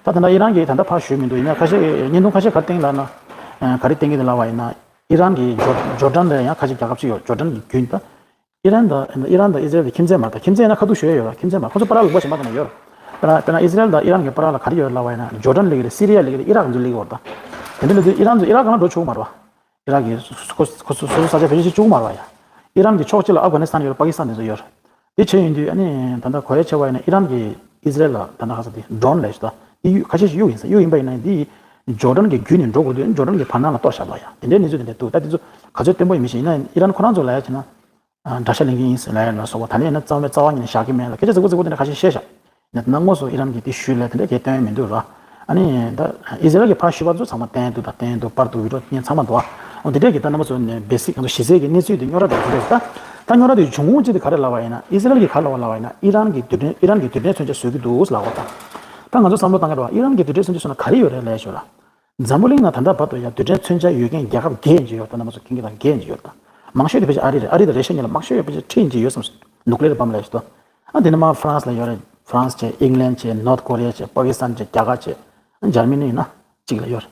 ད་ད་ལྟ་ཨི་རན་གྱིས་ད་ལྟ་ཕར་ཞུས་མི་འདུག་ཡིན་ན་ཁ་ཤས་བརྙན་ཐུང་ཁ་ཤས་ག་རེ་བསྟན་ལབ་ན། ཨ་ག་རེ་བསྟན་གྱི་འདུག་ལབ་པ་ཡིན་ན། ཨི་རན་གྱིས་ཇོ་ཇོར་ཌན་ལ་ཡང་ཁ་ཤས་རྒྱལ་ཁབ་ཅིག་ཡོད། ཇོར་ཌན་གྱི་རྒྱུན་ད། ཨི་རན་དང་ཨི་རན་དང་ཨི་ཟི་རེལ་དེ་ཁྱིམ་མཚེས་མ་རེད། ད་ཁྱིམ་མཚེས་ཡིན་ན་ཁ་ཐུག་ཞུ་ཡ་ཡོད་ར། ཁྱིམ་མཚེས་མ་རེད། ཁོ་ཚོ་བར་ལ་ལུང་པ་གཞན་པ་དང་ཡོད་ར། དཔེར་ན་དཔེར་ན་ཨི་ཟི་རེལ་དང་ཨི་རན་གྱི་བར་ལ་ག་རེ་ཡོད་ལབ་པ་ཡིན་ན། ཇོར་ཌན་སླེབས་ཀྱི་རེད། སི་རི་ཡ་སླེབས་ཀྱི་རེད། ཨི་རག་ཚོ་སླེབས་ཀྱི་ཡོད་རེད་ད། དེ་འདྲ་ལབ་དུས་ཨི་རན་ཚོ་ཨི་རག་གང་ལ་འགྲོ་ཆོག་གི་མ་རེད་བ། ཨི་རག་གིས་ཁོ་ཁོ་ཚོ་སོ་སོ་ས་ཆ་བེད་སྤྱོད་བྱེད་བཅུག་གི་མ་རེད་བ་ཡ། ཨི་རན་གྱི་ཕྱོགས་གཅིག་ལ་ཨབ་གྷ་ནི་སི་ཐན་ཡོད་རེད། པ་ཀི་སི་ཐན་དེ་ཚོ་ཡོད་རེད། དེ་བྱས་ཡོང་དུས་ཨ་ནི་ད་ལྟ་གོ་ཡ་ཆེ་བ་ཡིན་ན་ཨི་རན་གྱིས་ཨི་ཟི་རེལ་ལ་ད་ལྟ་ག་ས་དེ་ཌོ་རོན་ལབ་ཞིག་ད་དེ་གཡུ་ཁ་ཤས་ཤིག་གཡུག་ཡིན་ས། གཡུག་ཡིན་པ་ཡིན་ན་འདི་ཇོར་ཌན་གྱི་བརྒྱུད་ནས་འགྲོ་དགོས་དུས་ཇོར་ཌན་གྱི་བར་སྣང་ལ་གཏོར་བཞག་འདུག་ཡ། དེ་འདྲའི་གནས་ཚུལ་དེ་འདྲ་འདུག་ད་དེ་ཚོ་ག་ཚོད་བརྟན་པོ་ཡིན་མིན་ཞིག་ཡིན་ན་ཨི་རན་ཁོ་རང་ཚོ་ལབ་ཡ་བྱས་ན། ཨ་དགྲ་ཤ་ལེན་གྱི་ཡིན་ཟེར་ལབ་ཡ་ལ་སོགས་པ། ད་ལན་ན་རྩ་བའི་རྩ་བ་ཉིད་ནས་བཞག་གི་མེད་ལ་སྐད་ཆ་རྫིག་པོ་རྫིག་པོ་དེ་འདྲ་ཁ་ཤས་བཤད་ཤག་ཡིན་ན་དེ་ན་དངོས་སུ་ཨི་རན་གྱིས་དེ་ཞུས་ལས་དེ་འདྲ་གས་སྟོན་མི་འདུག་ར། ཨ་ནི་ད་ཨི་ཟི་རལ་གྱི་ཕར་ཞུས་པ་ཚོ་ཚང་མ་བསྟན་འདུག་ད་བསྟན་འདུག་པར་འདུག་བི་ཌི་ཡོ་བརྙན་ཚང་མ་འདུག་ཨ་འོ་དེ་འདྲས་ཀྱི་ད་རྣམ་པ་ཚོ་ནས་བེ་སིག་ང་ཚོ་གཞི་རྩའི་གི་གནས་ཚུལ་དེ་རྙོག་དྲ་དེ་དེ་འདྲས་ད། ད་རྙོག་དྲ་དེ་འབྱུང་ཁུངས་གཅིག་དེ་ག་རེ་ལབ་པ་ཡིན་ན། ཨི་ཟི་རལ་གྱིས་ག་ལབ་པ་ལབ་པ་ཡིན་ན་ཨི་རན་གྱི་རྡུལ་ཕྲན་ཨི་རན་གྱི་རྡུལ་ཕྲན་མཚོན་ཆ་བཟོ་གི་འདུག་ལབ་པ་ད། ད་ང་ཚོ་བསམ་བློ་བཏང་གི་རེད་བ། ཨི་རན་གྱི་རྡུལ་ཕྲན་མཚོན་ཆ་བཟོ་ན་ག་རེ་ཡོད་རེད་ལབ་ཞོར་ལ། འཛམ་བུ་གླིང་ནང་ད་ལྟ་བར་དུ་ཡང་རྡུལ་ཕྲན་མཚོན་ཆ་ཡོད་མཁན་རྒྱལ་ཁབ་བརྒྱད་ཡིན་གྱི་ཡོད། ད་རྣམ་པ་ཚོ་མཁྱེན་གྱི་ད་བརྒྱད་ཡིན་གྱི་ཡོད་ད། མང་ཤོས་དེ་ཕལ་ཆེར་ཨ་རི་རེད། ཨ་རི་དང་རེ་ཤ་གཉིས་ལ་མང་ཤོས་ཡོད་ཕལ་ཆེར་ཁྲི་ཡིན་གྱི་ཡོད་བསམ། ནུ་ཀི་ལི་ཡར་བྷོམ་ལབ་ཞིག་ཏུ། ཨ་དེ་ནས་མར་ཧྥ་རན་སི་ལ་ཡོད་རེད། ཧྥ་རན་སི་བྱས། ཨིང་ལན་བྱས། ནོར་ཐ་ཀོ་རི་ཡ་བྱས། པ་ཀི་སི་ཐན་བྱས། རྒྱ་གར་བྱས། ཨ་འཇར་མ་ནི་ཡིན་ན་གཅིག་ལ་ཡོད་རེད།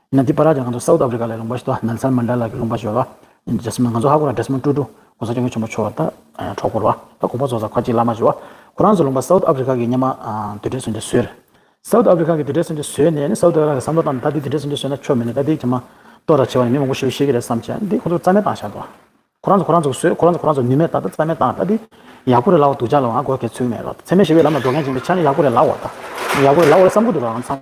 ཡིན་ན་འདི་པར་ར་ཅིག་ང་ཚོ་སའུ་ཐི་ཨ་ཕི་རི་ཀ་ལ་ལུང་པ་ཞིག་ཏུ་ནེལ་སན་མན་ཌེ་ལ་གི་ལུང་པ་ཞིག་ཡོད་རེད་བ། ཌེ་སི་མོན་ང་ཚོ་ཧ་གོ་ར། ཌེ་སི་མོན་ཊུ་ཊུ་གོང་ས་སྐྱབས་མགོན་ཆེན་པོ་མཆོག་ད་གྲོགས་པོ་རེད་བ། ད་དགོངས་པ་རྫོགས་ཚར་ཁ་ཅིག་བླ་མ་ཞིག་བ། ཁོ་རང་ཚོ་ལུང་པ་སའུ་ཐི་ཨ་ཕི་རི་ཀ་གི་སྔོན་མ་རྡུལ་ཕྲན་མཚོན་ཆ་བཟོས་རེད། སའུ་ཐི་ཨ་ཕི་རི་ཀ་གི་རྡུལ་ཕྲན་མཚོན་ཆ་བཟོས་ནས་ནི་སའུ་ཐི་ཨ་ཕི་རི་ཀ་གི་བསམ་བློ་བཏང་ནས་ད་འདི་རྡུལ་ཕྲན་མཚོན་ཆ་བཟོས་ན་ཆོ་མེད་ནས་ད་འདི་ཇི་མ་གཏོར་ར་བྱེད་པ་ནི་མི་མང་པོ་ཞེ་པོ་ཤི་གི་རེད་བསམ་བྱས་འདི་ཁོ་ཚོ་རྩ་མེད་བཏང་བཞག་འདུག་ཁོ་རང་ཚོ་ཁོ་རང་ཚོ་བཟོས། ཁོ་རང་ཚོ་ཁོ་རང་ཚོ་ནུས་མེད་བཏང་། ད་རྩ་མེད་བཏང་། ད་འདི་ཡག་པོ་རེད་ལབ་འདུག་ཅག་ལ་ང་གོ་གལ་ཚུལ་མེད་རོགས། འཚེ་མེད་ཞི་བའི་ལམ་ལ་འགྲོ་མཁན་ཅིག་འདི་ཆ་ནས་ཡག་པོ་རེད་ལབ་འོ། ད་ཡག་པོ་རེད་ལབ་འོ་བསམ་གི་འདུག་ར། ང་ཚང་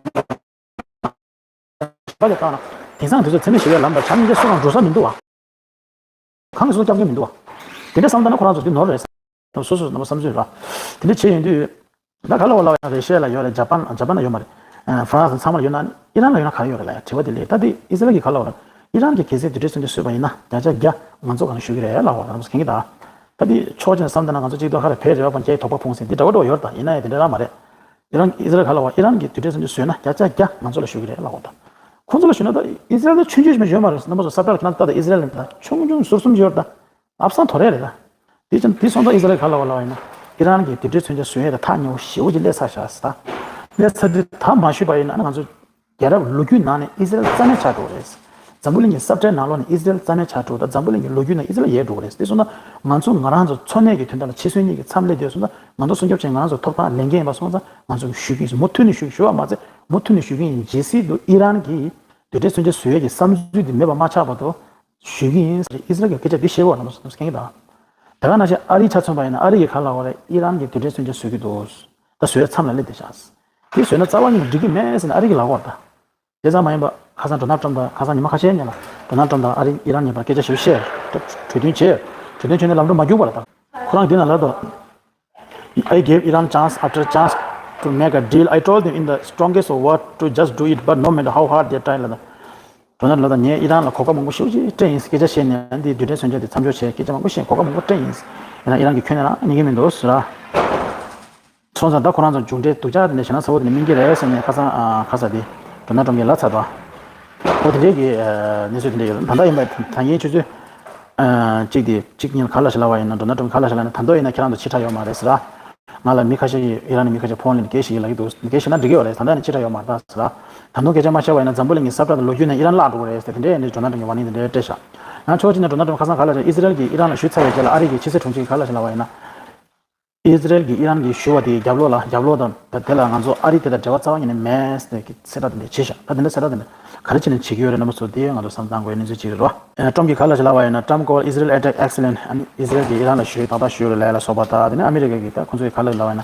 མ་ལ་བཏང་ན་དེང་སང་དུས་ཚོད་འཚེ་མེད་ཞི་བའི་ལམ་ལ་ཆ་མི་འདི་སུ་གང་འགྲོ་ས་མི་འདུག་བ། གང་གིས་སུ་སྐྱོབ་མཁན་མི་འདུག་བ། དེ་འདྲ་བསམ་བཏང་ན་ཁོ་རང་ཚོ་འདི་ནོར་རེད། སོ་སོ་སོ་རྣམ་པ་བསམ་ཚུལ་ར། དེ་འདྲ་བྱས་ཡོང་དུས། ད་ག་ལ་བ་ལ་ཡང་རེ་ཤ་ལ་ཡོད་རེད། ཇ་པན། ཇ་པན་ལ་ཡོད་མ་རེད། ཧྥ་རན་སི་ཚང་མ་ལ་ཡོད་ན། ཨི་རན་ལ་ཡོད་ན་ག་རེ་ཡོད་རེད་ལ་ཡ་དྲི་བ་དེ་སླེབས། ད་དེ་ཨི་སི་རལ་གྱིས་ག་ལ་བ་ལ། ཨི་རན་གྱིས་གལ་སྲིད་རྡུལ་ཕྲན་མཚོན་ཆ་བཟོས་པ་ཡིན་ན་བརྒྱ་ཆ་བརྒྱ་ང་ཚོ་གང་ཞུ་གི་རེད་ལ་བ་རང་ཚོ་མཁྱེན་གྱི་ད། ད་དེ་ཕྱོགས་གཅིག་ནས་བསམ་བཏང་ན་ང་ཚོ་གཅིག་ཏུ་ཧ་རེ་ཕེ་རེ་བ་ཕོན་ཅེ་དོགས་པ་ཕོངས་ཟིན་དེ་འདྲ་བ་འགྲོ་ཡོད་ད། ཡིན་ན་ཡང་དེ་འདྲ་རང་མ་རེད། ཨི་རན་ཨི་སི་རལ་ག་ལ་བ་ཨི་རན་གྱིས་རྡུལ་ཕྲན་མཚོན་ཆ་བཟོས་ན་བརྒྱ་ཆ་བརྒྱ་ང་ཚོ་ལ་ཞུ་གི་རེད་ལབ་འོ་ད། ཁོང་ཚོ་ལ་ཞུས་ན་ད་ཨི་སི་རལ་ད་ཆུང་ཆུང་ཞིག་མ་ཞུ་ཡོད་མ་རེད། རྣམ་པ་ཚོ་སབ་ཏྲ་ཁྱེད་རང་ད་ཨི་སི་རལ་ད་ཆུང་ཆུང་ཟུར་གསུམ་ཞིག་ཡོད་ད། ཨབ་སང་དོ་རེད་རེད་ད། དེ་ཙམ་དེ་སོང་ཙང་ཨི་སི་རལ་ག་ལ་བ་ལ་བ་ཡིན་ན་ཨི་རན་གྱིས་རྡུལ་ཕྲན་མཚོན་ཆ་བཟོ་ཡས་ད་ཐག་ཉེ་བོ་ཞེ་བོ་ཅིག་སླེབས་ཚར་ཤག་ཟེར་ད། སླེབས་ཚར་དུས་ད་མ་ཞུས་པ་ཡིན་ན་ང་ཚོ་རྒྱལ་རབས་ལོ་རྒྱུས་ནང་ནས་ཨི་སི་རལ་རྩ་མེད་ཆགས་འགྲོ་གི་རེད། འཛམ་བུ་གླིང་གི་ས་བཀྲའི་ནང་ལོགས་ནས་ཨི་སི་རལ་རྩ་མེད་ཆགས་འགྲོ། ད་འཛམ་བུ་གླིང་གི་ལོ་རྒྱུས་ནང་ཨི་སི་རལ་ཡལ་འགྲོ་གི་རེད། དེ་སོང་ན་ང་ཚོ་ང་རང་ཚོ་འཚོ་གནས་ཀྱི་དོན་དག་ལ་ཕྱི་སོ་གཉིས་ཀྱི་མཚམས་སླེབས་དུས་སོང་ན་ང་ཚོ་སྲུང་སྐྱོབ་བྱེད་ང་རང་ཚོ་ཐོབ་ཐང་ལེན་མཁན་ཡིན་པ་སོང་ཙང་ང་ཚོ་ཞུ་གི་ཡིན། མུ་མཐུད་ནས་ཞུ་ཞུ་བ་མ་ཚད་མུ་མཐུད་ནས་ཞུ་གི་ཡིན། ཇི་སྲིད་དུ་ཨི་རན་གྱིས་རྡུལ་ཕྲན་མཚོན་ཆ་བཟོ་ཡས་ཀྱི་བསམ་ཚུལ་དེ་མེད་པ་མ་ཆགས་བར་དུ་ཞུ་གི་ཡིན། ཨི་སི་རལ་གྱི་སྐད་ཆ་འདི་བཤད་པ་ནང་བཞིན་མཁྱེན་གྱི་ད། དེ་ག་ནང་བཞིན་ཨ་རིའི་ཆ་མཚོན་པ་ཡིན་ན་ཨ་རི་གིས་ག་ལབ་པ་རེད། ཨི་རན་གྱིས་རྡུལ་ཕྲན་མཚོན་ཆ་བཟོ་གི་འདུག་ད་བཟོ་ཡས་མཚམས་ལ་སླེབས་བསྡད་ཤག་དེ་བཟོས་ན་རྩ་བ་ཉིད་ནས་འགྲིག་གི་མེད་ཟེར་ནས་ཨ་རི་གིས་ལབ་ཀྱི་ཡོད་རེད་ད། དེ་ཙམ་མ་ཡིན་པ་ཁ་སང་ཌོ་ནལ་ཊམ་དང་ཁ་སང་ཉི་མ་ཁ་ཤས་སྔོན་ལ་ཌོ་ནལ་ཊམ་དང་ཨ་རི་ཨི་རན་གཉིས་བར་སྐད་ཆ་ཞིབ་བཤད། གྲོས་མཐུན་བྱས། གྲོས་མཐུན་བྱས་ནས་ལམ་འགྲོ་མ་རྒྱུག་པ་རེད་ད། ཁོ་རང་འདི་ན་ལབ་དོ། I gave Iran chance after chance to make a deal. I told them in the strongest of words to just do it, but no matter how hard they try. ལབ་དོ། ཌོ་ནལ་ལབ་དོ། ངས་ཨི་རན་ལ་གོ་སྐབས་མང་པོ་ཞེ་པོ་ཅིག་སྤྲད་ཡིན། སྐད་ཆ་བཤད་ནས་འདི་རྡུལ་ཕྲན་མཚོན་ཆ་དེ་མཚམས་འཇོག་བྱས། སྐད་ཆ་མང་པོ་བཤད། གོ་སྐབས་མང་པོ་སྤྲད་ཡིན། ཡིན་ན་ཨི་རན་གྱིས་ཁྱོན་ནས་རང་ཉན་གྱི་མི་འདུག་ཟེར་ར། སོང་ཙང་ད་ཁོ་རང་ཚོ་མཇུག་འབྲས་སྡུག་ཅག་དེ་འདྲ་བྱས་ན་ཚ་བོ་དེ་ནས་སྨིན་གྱི་རེད་ཟེར་ནས་ཁ་སང་ཨ་ཁ་ས་དེ་ཌོ་ནལ་ཊམ་གྱིས་ལབ་ཚར་འདུག་འོ་དེ་འདྲའི་གི་ཨ་གནས་ཚུལ་དེ་འདྲ་ཡོད། ད་ལྟ་ཡིན་པ་ད་ཡིན་ཆུ་ཚོད་ཨ་གཅིག་དེ་གཅིག་གཉིས་ལ་ག་ལ་ཞིག་ལབ་པ་ཡིན་ན། ཌོ་ནལ་ཊམ་གྱིས་ག་ལ་ཞིག་ལབ་ན། ད་དུང་ཡིན་ན་ཁྱེད་རང་ཚོ་ཕྱི་དྲགས་ཡོད་མ་རེད་ཟེར་ར། ང་ལ་མི་ཁ་ཤས་ཀྱིས་ཨི་རན་ནས་མི་ཁ་ཤས་ཕོན་ལས་འགའ་ཞིག་ལབ་ཀྱི་འདུག་འགའ་ཞིག་ན་འགྲིག་གི་ཡོད་རེད། ད་ལྟ་ནས་ཕྱི་དྲགས་ཡོད་མ་རེད་ཟེར་ར། ད་དུང་སྐད་ཆ་མ་བཤད་པ་ཡིན་ན་འཛམ་བུ་གླིང་གི་ས་བཀྲ་དང་ལོ་རྒྱུས་ནས་ཨི་རན་བརླག་འགྲོ་གི་རེད་ཟེར་དེ་འདྲའི་ནས་ཌོ་ནལ་ཊམ་གྱིས་ཝར་ནིང་དེ་འདྲའི་སྤྲད་ཤག་ཡང་ཕྱོགས་གཅིག་ནས་ཌོ་ནལ་ཊམ་ཁ་སང་ག་ལ་ཞིག་ཨི་ཟི་རལ་གྱིས་ཨི་རན་ལ་ཞུས་ཚར་བའི་རྗེས་ལ་ཨ་རི་གི་ཕྱི་སྲིད་དྲུང་ཆེ་གིས་ག་ལ་ཞིག་ལབ་པ་ཡིན་ན། ཨི་ཟི་རལ་གྱིས་ཨི་རན་གྱིས་ཞུ་བ་དེ་རྒྱབ་ལོགས་ལ་རྒྱབ་ལོགས་དང་ད་དེ་ལ་ང་ཚོ་ཨ་རི་དེ་དང་འབྲེལ་བ་རྩ་བ་ཉིད་ནས་མེད་ཟེར་གྱི་གསལ་བསྒྲགས་དེ་འདྲ་བྱས་ཤག་ད་དེ་འདྲ་གསལ་བསྒྲགས་དེ་འདྲ་ག་རེ་བྱས་ནས་བྱེད་ཀྱི་ཡོད་རེད། རྣམ་པ་ཚོ་དེ་ང་ཚོ་བསམ་བློ་གཏང་དགོས་གནས་ཚུལ་ཅིག་རེད་རོ། ཨ་ཊམ་གྱིས་ག་ལ་ཞིག་ལབ་པ་ཡིན་ན། Trump called Israel attack excellent. ཨ་ནི་ཨི་ཟི་རལ་གྱིས་ཨི་རན་ལ་ཞུ་ཡས་ཏག་ཏག་ཞུས་རེད་ལབ་ལ་སོགས་པ་དང་། དེ་ནས་ཨ་མི་རི་ཀ་གིས་ད་ཁོང་ཚོས་ག་ལ་ལབ་པ་ཡིན་ན།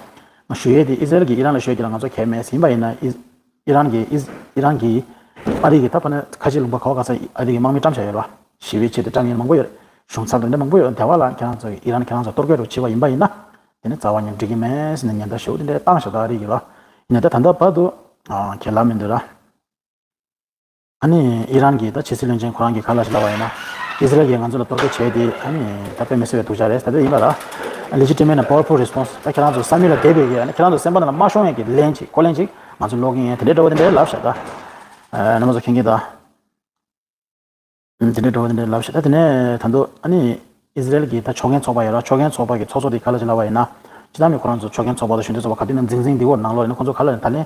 ང་ཞུ་ཡས་དེ་ཨི་ཟི་རལ་གྱིས་ཨི་རན་ལ་ཞུ་ཡས་དེ་ལ་ང་ཚོ་གལ་མེད་ཟེར། ཡིན་པ་ཡིན་ན་ཨི་ཨི་རན་གྱིས་ཨི་ཨི་རན་གྱིས་ཨ་རི་གི་ད་ཕ་ན་ཁ་ཆེ་ལུང་པ་ག་བ་ག་ས་ཨ་རི་གི་དམག་མི་བཀྲམ་བཞག་ཡོད་རེད་བ། ཞི་བའི་ཆེད་དུ་བཀྲམ་མཁན་མང་པོ་ཡོད་རེད། གཞུང་ཚབ་དང་འདྲ་མང་པོ་ཡོད་རེད། དེ་བ་ལ་ཁྱེད་རང་ཚོ་གིས་ཨི་རན་ཁྱེད་རང་ཚོ་གཏོར་རྒོལ་རུ་བྱེད་པ་ཡིན་པ་ཡིན་ན། དེ་ནི་རྩ་བ་ཉིད་འགྲིག་གི་མེད་ཟེར་ནས་ཉེན་བརྡ་ཞེ་པོ་དེ་འདྲ་བཏང་བཞག་ད་ཨ་རི་གིས་ལ། ཡིན་ན་ད་ད་ལྟ་བར་དུ་ཨ་ཁས་ལེན་མི་འདུག་ར། ཨ་ནི་ཨི་རན་གྱི་ད་ཕྱི་སྲིད་བློན་ཆེན་ཁོ་རང་གིས་ག་ལ་ཞིག་ལབ་པ་ཡིན་ན། ཨི་ཟི་རལ་གྱིས་ང་ཚོ་ལ་གཏོར་རྒོལ་བྱས་ཏེ་ཨ་ནི་ད་དཔེ་མི་སྲིད་པའི་སྡུག་ཅག་རེད། ད་དེ་ཡིན་པ་ར། Legitimate and powerful response. ད་ཁྱེད་རང་ཚོ་བསམ་ཡུལ་ལ་འདས་པའི་གི་ཨ་ནི་ཁྱེད་རང་ཚོ་སེམས་པ་ནང་ལ་མ་ཤོང་ཡས་ཀྱི་ལན་ཅིག་གོ་ལན་ཅིག་ང་ཚོ་སློག་གི་ཡིན། དེ་འདྲའི་འདྲ་བོ་དེ་འདྲའི་ལབ་བཞག་ད། ཨ་རྣམ་པ་ཚོ་མཁྱེན་གྱི་ད། དེ་འདྲའི་འགྲོ་བ་དེ་འདྲའི་ལབ་ཤག་ད་དེ་ནས་ད་དུང་ཨ་ནི་ཨི་ཟི་རལ་གྱི་ད་ཕྱོགས་འགན་ཚོགས་པ་ཡོད་ར། ཕྱོགས་འགན་ཚོགས་པ་གི་ཚོགས་གཙོ་དེ་ག་ལ་ཞིག་ལབ་པ་ཡིན་ན། སྤྱིར་བཏང་ནས་ཁོ་རང་ཚོ་ཕྱོགས་འགན་ཚོགས་པ་དང་གཞོན་དོན་ཚོགས་པ་ག་དུས་ནང་འཛིང་འཛིང་འདི་བོར་ནང་ལོགས་ཡིན་ན་ཁོ་ཚོ་ག་ལ་ད་ལན་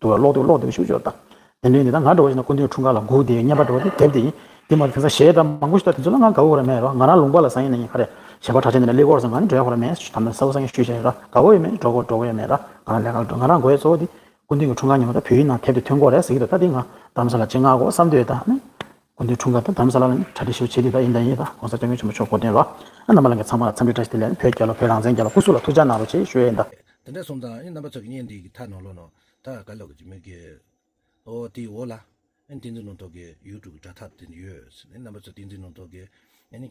འདུག་ལ་ཀློག་འདུག་ཀློག་འདུག་ཤུགས་ཆེ་བ་དང་། དེ་འདྲའི་འདི་ད་ང་འགྲོ་བ་ཞིག་ན་སྐུ་མདུན་འཁྲུངས་སྐར་ལ་སྒུག་བསྡད་ཡོད། བརྙན་པར་འགྲོ་བ་དེ་དེབ་དེ་ཡིན། དེ་མ་གཏོགས་དེང་སང་གཞས་དང་མང་པོ་ཞིག་ད་དེ་ཚོ་ལ་ང་དགའ་པོ་ར་མེད་རོ། ང་རང་ལུང་པ་ལ་སང་ཉིན་ན་ཡིན་ག་རེ་གཞས་པ་གྲགས་ཅན་དེ་འདྲ་སླེབས་ཀྱི་ཡོད་རེད་ཟེར་ང་ནི་འགྲོ་ཡག་ཁོ་ར་མེད་ཟེར་ཞུ། ད་ནི་གསལ་པོ་སང་ཉིན་ཞུས་བྱས་ར་དགའ་པོ་ཡོད་མེད་འགྲོ་དགོས་འགྲོ་དགོས་ཡོད་མེད་ར། ང་རང་ལས་ཀ་འགྲོ། ང་རང་དགོས་ཡག་གཙོ་བོ་དེ་སྐུ་མདུན་གྱི་འཁྲུངས་སྐར་ཉིན་མོ་ད་བོད་ཡིག་ནང་དེབ་དེ་ཐོན་གྱི་ཡོད་རེད་ཟེར་གྱི་འདུག་ད་དེ་ང་རྡ་རམ་ས་ལ་ཅིག་མངགས་དགོས་བསམ་འདུག་ད་ནི། སྐུ་མདུན་འཁྲུངས་སྐར་ད་རྡ་རམ་ས་ལ་ནི་གྲ་སྒྲིག་ཞིབ་བྱེད་དེ་ད་ཡིན་ད་ཡིན། ད་༸གོང་ས་༸སྐྱབས་མགོན་ཆེན་པོ་མཆོག་གོ་སྟོན་རོགས། ཨ་རྣམ་པ་ལྷན་རྒྱས་ཚང་མ་ལ་འཚམས་འདྲི་བཀྲ་ཤིས་བདེ་ལེགས། བོད་རྒྱལ་ལོ། བོད་རང་བཙན་རྒྱལ་ལོ། སྐུ་གཟུགས་ལ་ཐུགས་ཅག་གནང་རོགས་བྱེད་ཞུ་ཡས་ཡིན་ད། དེ་འདྲ་སོང་ཙང་ཨ་ནི་རྣམ་པ་ཚོ་གི་བརྙན་འདི་གི་མཐའ་ནང་ལོགས་ནང་ད་ག་ལོག་གི་མི་གི་ཨོ་དེའི་འོག་ལ་ཨ་ནི་བསྟན་འཛིན་ལུང་རྟོགས་ཀྱི་ཡུ་ཊུབ་གི་དྲ་ཐག་དེ་ཡོད་ཟེར་ནས། རྣམ་པ་ཚོ་བསྟན་འཛིན་ལུང་རྟོགས་ཀྱི་ཨ་ནི་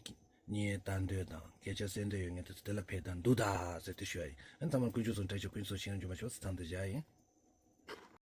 བརྙན་ལྟ་འདོད་དང་སྐད་ཆ་གསན་འདོད་ཡོད་མཁན་དེ་ཚོ་དེ་ལ་ཕེབས་དང་འདུག་ད་ཟེར་དེ་ཞུ་ཡ་ཡིན། ཨ་ནི་ཚང་མ་དཀོན་མཆོག་གསུམ་བཀྲ་ཤིས་དཀོན་མཆོག་གསུམ་ཤེས་རབ་འབྱུང་བ་ཤོག་ཟེར་མཚམས་འདིར་བཞག་ཡིན།